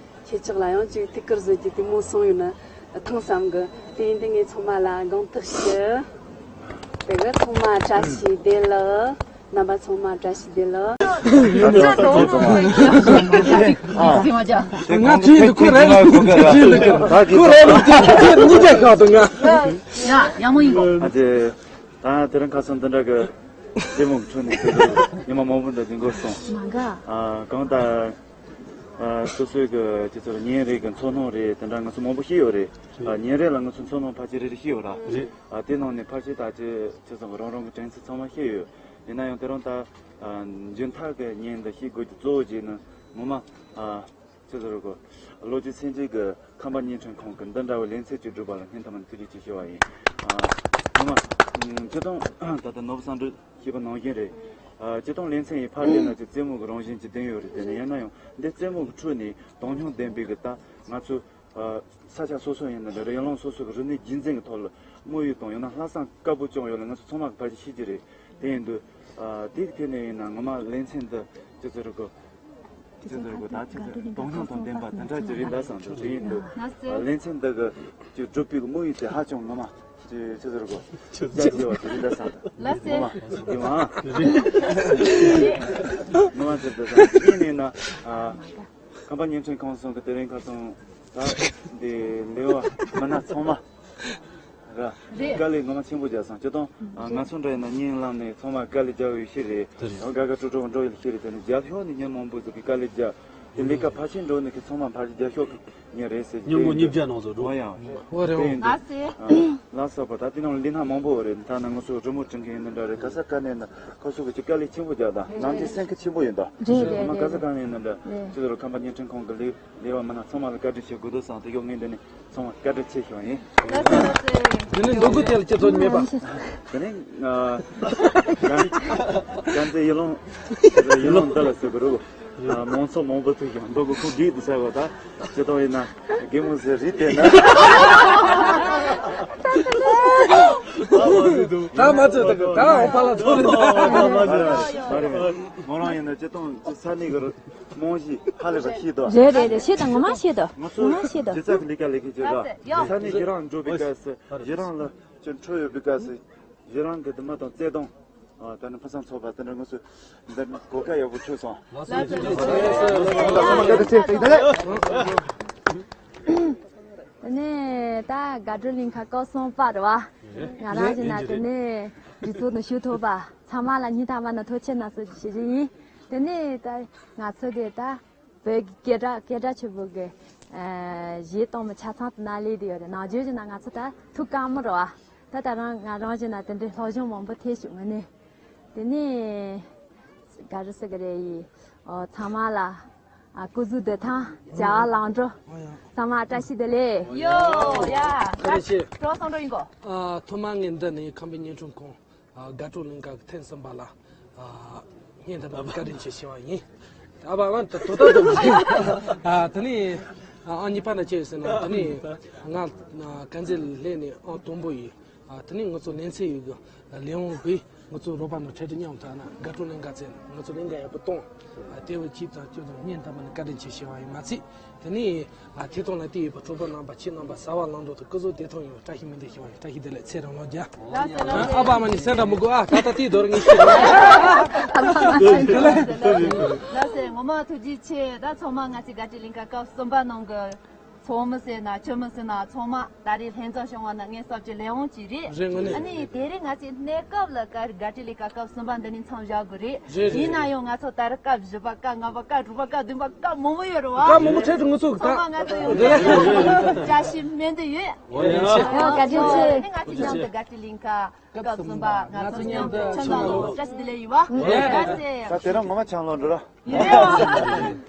ཀྱི་ཁྱེད་ཅག་ལ་ཡང་ཅིག་ཐུགས་ཁུར་བཟོ་རྒྱུ་དེ་མོ་སོང་ཡོད་ན་ཐང་བསམ་གི། དེ་ཡིན་དུས་ངས་ཚང་མ་ལ་དགོངས་དག་ཞུ། དེ་གི་ཚང་མ་བཀྲ་ཤིས་བདེ་ལེགས། རྣམ་པ་ཚང་མ་བཀྲ་ཤིས་བདེ་ལེགས། ང་ཁྲིད་འདུག་ཁོ་རེ་ལ་ཁྲིད་འདུག་ཁོ་རེ་ལ་ཁྲིད་འདུག་གཉིས་ཀ་ཁག་འདུག་ང་། ཡ་ཡག་མོ་ཡིན་གོ། ཨ་ཅེ། ད་དེ་རིང་ཁ་སང་འདི་འདྲ་གི་ལྟད་མོ་གི་ཁྲོད་ནས་ཁྱོད་ཚོ་ཉི་མ་མང་པོ་འདྲ་འདི་འགོར་སོང་། མ་དགའ། ཨ་གང་ལྟར་ཨ་སོ་སོའི་གི་ཁྱེད་ཚོར་ཉིན་རེ་གི་འཚོ་སྣང་རེད་དེ་འདྲ་ང་ཚོ་མང་པོ་ཤེས་ཡོད་རེད། ཨ་ཉིན་རེ་ལ་ང་ཚོ་འཚོ་སྣང་ཕལ་ཆེར་རེ་རེ་ཤེས་ཡོད་ར། རེད། ཨ་དེ་ནང་ནས་ཕལ་ཆེར་ད་ཅི་ཁྱེད་ཚོ་གི་རང་རང་གི་དྲན་ཚུལ་ཚང་མ་ཤེས་ཡོད། ཡིན་ན་ཡང་དེ་རིང་ད་ཨ་མཇུག་མཐའ་གི་ཉིན་འདི་ཤེས་དགོས་ཀྱི་གཙོ་བོ་གཅིག་ནི་ངོ་མ་ཨ། ཅི་ཟེར་གོ། ལོ་རྒྱུས་ཚན་རིག་གི་ཁམས་པ་བརྙན་འཕྲིན་ཁང་གི་འདི་འདྲ་བའི་ལེ་ཚན་ཅིག་བསྒྲུབས་པ་ལ་སྙིང་ཐག་པ་ནས་ཐུགས་རྗེ་ཆེ་ཞུ་བ་ཡིན། ཨ། ངོ་མ། སྤྱིར་བཏང་ད་ལྟ་ནོར་བུ་བསམ་གྲུབ་ཞུས་པ་ནང་བཞིན་རེད། ཨ། སྤྱིར་བཏང་ལེ་ཚན་ཡིན་ཕར་བལྟས་ན་ཅིག་རྩེད་མོ་གི་རང་བཞིན་ཅིག་ལྡན་ཡོད་རེད། དེ་ནས་ཡིན་ན་ཡང་འདི་རྩེད་མོ་གི་ཁྲོད་ནས་དོན་སྙིང་ལྡན་པའི་གི་ད་ང་ཚོ། ཨ། ས་ཆ་སོ་སོ་ཡིན་ན་འདྲ་རེད། ཡུལ་ལུང་སོ་སོ་གི་རིག་གནས་རྒྱུན་འཛིན་གི་ཐོག་ལ་དམིགས་ཡུལ་དང་ཡང་ན་ལྷག་བསམ་དཀར་པོ་བཅངས་ཡོད་ལ་ང་ཚོ་ཚང་མ་གི་ཕལ་ཆེར་ཤེས་ཀྱི་རེད། དེ་ཡིན་དུས། ཨ། དེ་གི་ཐད་ནས་ཡིན་ན་ངོ་མ་ལེ་ཚན་འདི་ཅི་ཟེར་གོ། ཅི་ཟེར་གོ་ད་ཅི་ཟེར་དོན་སྙིང་དང་ལྡན་པ་དེ་འདྲ་ཅིག་རེད་འདྲ་བསམ་འདུག་དེ་ཡིན་དུས། ཨ། ལེ་ཚན་འདི་གི་ཅིག་སྒྲུབ་པའི་དམིགས་ཡུལ་དེ་ཧ་ཅང་ངོ་མ་ཅི་ཅི་ཟེར་གོ། རྒྱ་ཆེ་བ་ཅིག་རེད་འདྲ་བསམ་འདུག་ལགས་སེ། ངོ་མ་ཡིན་མ། ངོ་མ་ཅི་འདྲ་བསམ་ཡིན་ནས་ན། ཨ། ཁམས་པ་བརྙན་འཕྲིན་ཁང་སོང་གི་དེ་རིང་ཁ་སང་ད་འདི་ལེའུ་མི་སྣ་ཚང་མ་ར་རེད། དཀའ་ལས་ངོ་མ་ཆེན་པོ་བརྒྱབ་སོང་། སྤྱིར་བཏང་ང་ཚོ་འདྲ་ཡིན་ན་བརྙན་བླངས་ནས་ཚང་མ་དཀའ་ལས་བརྒྱབ་ཡོད་ཤེས་རེད། དེ་རེད། དགའ་དགའ་སྤྲོ་སྤྲོ་འགྲོ་ཡོད་ཤེས་རེད། དེ་ནས་རྒྱབ་ཕྱོགས་ནས་མི་མང་པོ་ཟིག་གིས་དཀའ་ལས་བརྒྱབ། དེ་ལས་ཀ་ཕལ་ཆེར་འགྲོ་ནས་ཁི་ཚང་མ་ཕལ་ཆེར་རྒྱབ་ཕྱོགས་ཀྱི་མི་རེད་ཟེར། ཉིན་མོ་གཉིས་བརྒྱ་ནང་ཚོ་འགྲོ། ཨོ་ཡ། ཨོ་རེད། ཨོ་ལགས་སེ། ལགས་སོ་པ། ད་དེ་ནང་ལས་སྣ་མང་པོ་རེད། ད་ནང་ང་ཚོ་རི་མོ་བྲིས་མཁན་ཡིན་ན་འདྲ་རེད། ག་ས་ག་ནས་ན་ཁོ་ཚོ་གི་ཅིག་དཀའ་ལས་ཆེན་པོ་རྒྱག་དང་ནང་དེ་སེམས་ཁུར་ཆེན་པོ་ཡིན་ད། རེད་རེད། ང་ག་ས་ག་ནས་ཡིན་ན་འདྲ། རེད། ཅི་ཟེར་ཁམས་པ་བརྙན་འཕྲིན་ཁང་གི་ལས་ལས་བ་མི་སྣ་ཚང་མ་ལ་བཀའ་དྲིན་ཆེ་དགོས་འདུག་བསམ་དེ་ཡོད་ངས་འདི་ནས་ཚང་མ་བཀའ་དྲིན་ཆེ་ཞུ་བ་ཡིན། ལགས་སོ་ལགས་སོ། དེ་ནས་འདུག་གུ་དེ་ལ་ཅི་ཚོད་མེད་པ། དེ་ནས་ང་གན་གན་ཚེ་ཡུལ་ལུང་ཡུལ་ལུང་འདི་ལ་ཟེར་གི་རུ། མང་ཚོགས་མང་པོ་ཐུག་ཀྱང་འདུག་གི་ཁུག་གིས་འདི་ཟེར་བ་ད་ཅི་ལྟ་བ་ཡིན་ན་རྒན་མོ་ཟེར་རིགས་དེ་ན། ད་མ་ཚོད་ད་གི་ད་འོ་པ་ལ་ཐོབ་རེད། མ་རེད་མ་རེད། མོ་རང་ཡིན་ན་སྤྱིར་བཏང་ས་གནས་ཀྱི་རྨང་གཞི་ཧ་ལས་པ་ཤེས་དོ། རེད་རེད་རེད། ཤེས་དང་ངོ་མ་ཤེས་དོ། ང་ཚོ་ངོ་མ་ཤེས་དོ། སྒྱུ་རྩལ་གྱི་ལས་ཀ་ལས་མཁན་ཅིག་ར། ས་གནས་ཡི་རང་འགྲོ་བའི་སྐབས་སུ་ཡི་རང་ལ་ཅིག་འཕྲོད་ཡོད་པའི་སྐབས་སུ་ཡི་རང་གི་འདུན་མ་དང་བརྩེ་དུང་། ཨ། ད་ནི་ཕུན་སུམ་ཚོགས་པ་དེ་འདྲ་ང་ཚོ་འདི་གོ་སྐབས་ཡག་པོ་ཐོབ་སོང་། ལགས་སོ་ལགས་སོ། དེ་ནས་ད་དགའ་སྤྲོ་གླིང་ཁ་སྐབས་གསུམ་པ་རེད་བ། ང་རང་བཞིན་ན་དེ་ནས་འདི་ཚོ་ནས་ཞུ་ཐུབ་པ་ཚང་མ་ལ་སྙིང་ཐག་པ་ནས་ཐུགས་རྗེ་ཆེ་གནང་ཞུ་རྒྱུ་ཡིན། དེ་ནས་ད་ང་ཚོ་གི་ད་བོད་ཀྱི་སྐད་གྲགས་སྐད་གྲགས་ཆེ་བོ་གི་ཨ་གཞས་གཏོང་མི་ཆ་ཚང་དེ་ན་སླེབས་བསྡད་ཡོད་རེད། ནང་ཆོས་བྱས་ན་ང་ཚོ་ད་ཐུགས་དཀའ་མོ་རེད་བ། ད་ད་རང་ང་རང་བྱས་ན་དེ་འདྲའི་སློབ་སྦྱོང་མང་པོ་ཐེབས་བྱུང་ངོ་ནས། དེ་ནས་ག་རེ་ཟེར་གི་རེད་ཡིན། ཨོ་ཚང་མ་ལ་ཨ་སྐུ་གཟུགས་བདེ་ཐང་བྱ་བ་ལམ་འགྲོ་ཚང་མ་བཀྲ་ཤིས་བདེ་ལེགས། ཡོ་ཡ། བཀྲ་ཤིས་བདེ་ལེགས། གྲོགས་སོང་འགྲོ་ཡིན་གོ། ཨ་ཐོག་མ་ངས་འདི་ནས་ཁམས་པའི་བརྙན་འཕྲིན་ཁང་ཨ་དགའ་སྤྲོ་གླིང་ཁ་གི་ཐེངས་གསུམ་པ་ལ་ཨ་སྙིང་ཐག་པ་ནས་བཀའ་དྲིན་ཆེ་ཞུ་བ་ཡིན། ཨ་བ་ཨ་ད་དོ་ད་དོ་ཨ་དེ་ནས་ཨ་གཉིས་པ་ན་ཅི་ཡོད་ཟེར་ན་དེ་ནས་ང་ཨ་དཀར་མཛེས་ལ་སླེབས་ནས་ཨ་དང་པོ་ཡིན། ཨ་དེ་ནས་ང་ཚོ་ལེ་ཚན་ཡོད་གི་ལས་དབང་གི་ ང་ཚོ་རོགས་པ་ནང་འཕྲལ་དུ་མཉམ་དུ་ན་དགའ་སྤྲོ་གླིང་ག་རྩེ་ན་ང་ཚོ་གླིང་ག་ཡག་པོ་གཏོང་། དེ་བས་ཁྱེད་དང་ཁྱོད་དང་སྙིང་ཐག་པ་ནས་བཀའ་དྲིན་ཆེ་ཞུ་བ་ཡིན་མ་ཚད། དེ་ནས་ཐད་གཏོང་ལ་བལྟས་ཡོད་པ་ཚོགས་པ་རྣམ་པ་ཁྱེད་རྣམ་པ་གཟབ་པ་བླང་དོར་དང་སྐུ་གཟུགས་བདེ་ཐང་ཡོང་བའི་བཀྲ་ཤིས་སྨོན་འདུན་ཞུ་བ་ཡིན། བཀྲ་ཤིས་བདེ་ལེགས། ཚེ་རིང་ལོ་བརྒྱ། ལགས་སོ། ཨ་ཕ་མ་ནི་སེམས་ཁྲལ་མི་དགོས་ཨ། ད་ལྟ་དེའི་དོར་ངེས་ཤེས། ལགས་སོ། ངོ་མ་ཐུགས་རྗེ་ཆེ། ད་ཚང་མ་ང་ཚོའི་དགའ་སྤྲོའི་གླིང་ག་སྐབས་གསུམ་པ་ནང་གི་ཚོགས་མི་ཟེར་ན་ཆུ་མི་ཟེར་ན་ཚང་མ་ད་རེས་ལྷན་འཛོམས་བྱུང་བ་ནི་ངའི་སྐབས་ཀྱི་ལས་དབང་ཅིག་རེད། རེད། དངོས་གནས། ཨ་ནི་དེ་རིང་ང་ཚོའི་གནས་སྐབས་ལ་ཀ་རི་དགའ་སྤྲོའི་གླིང་ག་སྐབས་གསུམ་པ་འདི་ནས་མཚམས་བཞག་དགོས་རེད། རེད་རེད། ཡིན་ན་ཡང་ང་ཚོ་ད་རེས་སྐབས་བཞི་པ་སྐབས་ལྔ་པ་སྐབས་དྲུག་པ་སྐབས་བདུན་པ་སྐབས་མང་པོ་ཡོད་རེད་བ། སྐབས་མང་པོ་ཚད་དུ་ངུ་ཚུགས་ད། ཚང་མ་ང་ཚོ་ཡོང་བཀྲ་ཤིས་སྨོན་འདུན་ཡོད། འོ་ཡ། ཡང་བཀའ་དྲིན་ཆེ། ཨ་ནི་ང་ཚོ་མཉམ་དུ་དགའ་སྤྲོའི་གླིང་ག་སྐབས་གསུམ་པ་ང་ཚོ་མཉམ་དུ་ཆུ་ནང་ལོག་བཀྲ་ཤིས་བདེ་ལེགས་ཡིན་བ། ཡ། ད་དེ་རིང་ངོ་མ་ཆང་ལོག་འགྲོ་ར། ཡོད་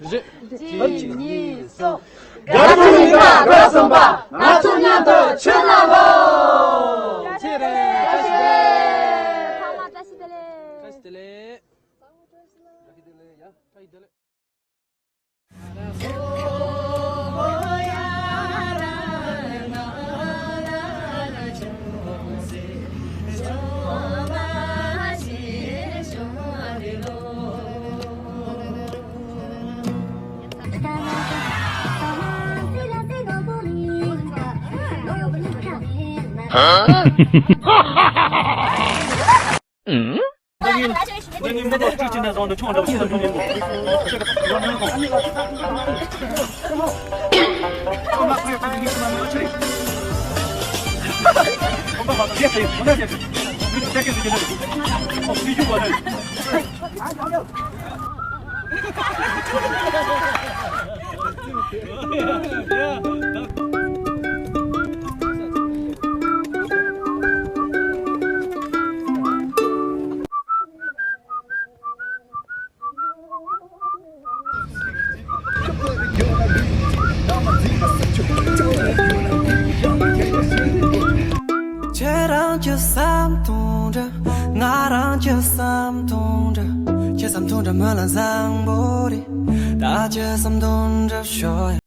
རེད་བ། རེད། གཅིག་གཉིས་གསུམ། དགའ་སྤྲོའི་གླིང་ག་སྐབས་གསུམ་པ་ང་ཚོ་མཉམ་དུ་ཆུ་ནང་ལོག་ཚེ་རིང་བཀྲ་ཤིས་བདེ་ལེགས། ཚང་མ་བཀྲ་ཤིས་བདེ་ལེགས། བཀྲ་ཤིས་བདེ་ལེགས། བཀྲ་ཤིས་བདེ་ལེགས། ཡ། བཀྲ་ཤིས་བདེ་ལེགས། ཁྱེད་རང་གི་བསམ་དོན་འདྲ། ང་རང་གི་བསམ་དོན་འདྲ། ཁྱེད་བསམ་དོན་འདྲ་མི་ལ་བཟང་པོ་རེད། ད་ཁྱེད་བསམ་དོན་འདྲ་ཤོག་ཡ།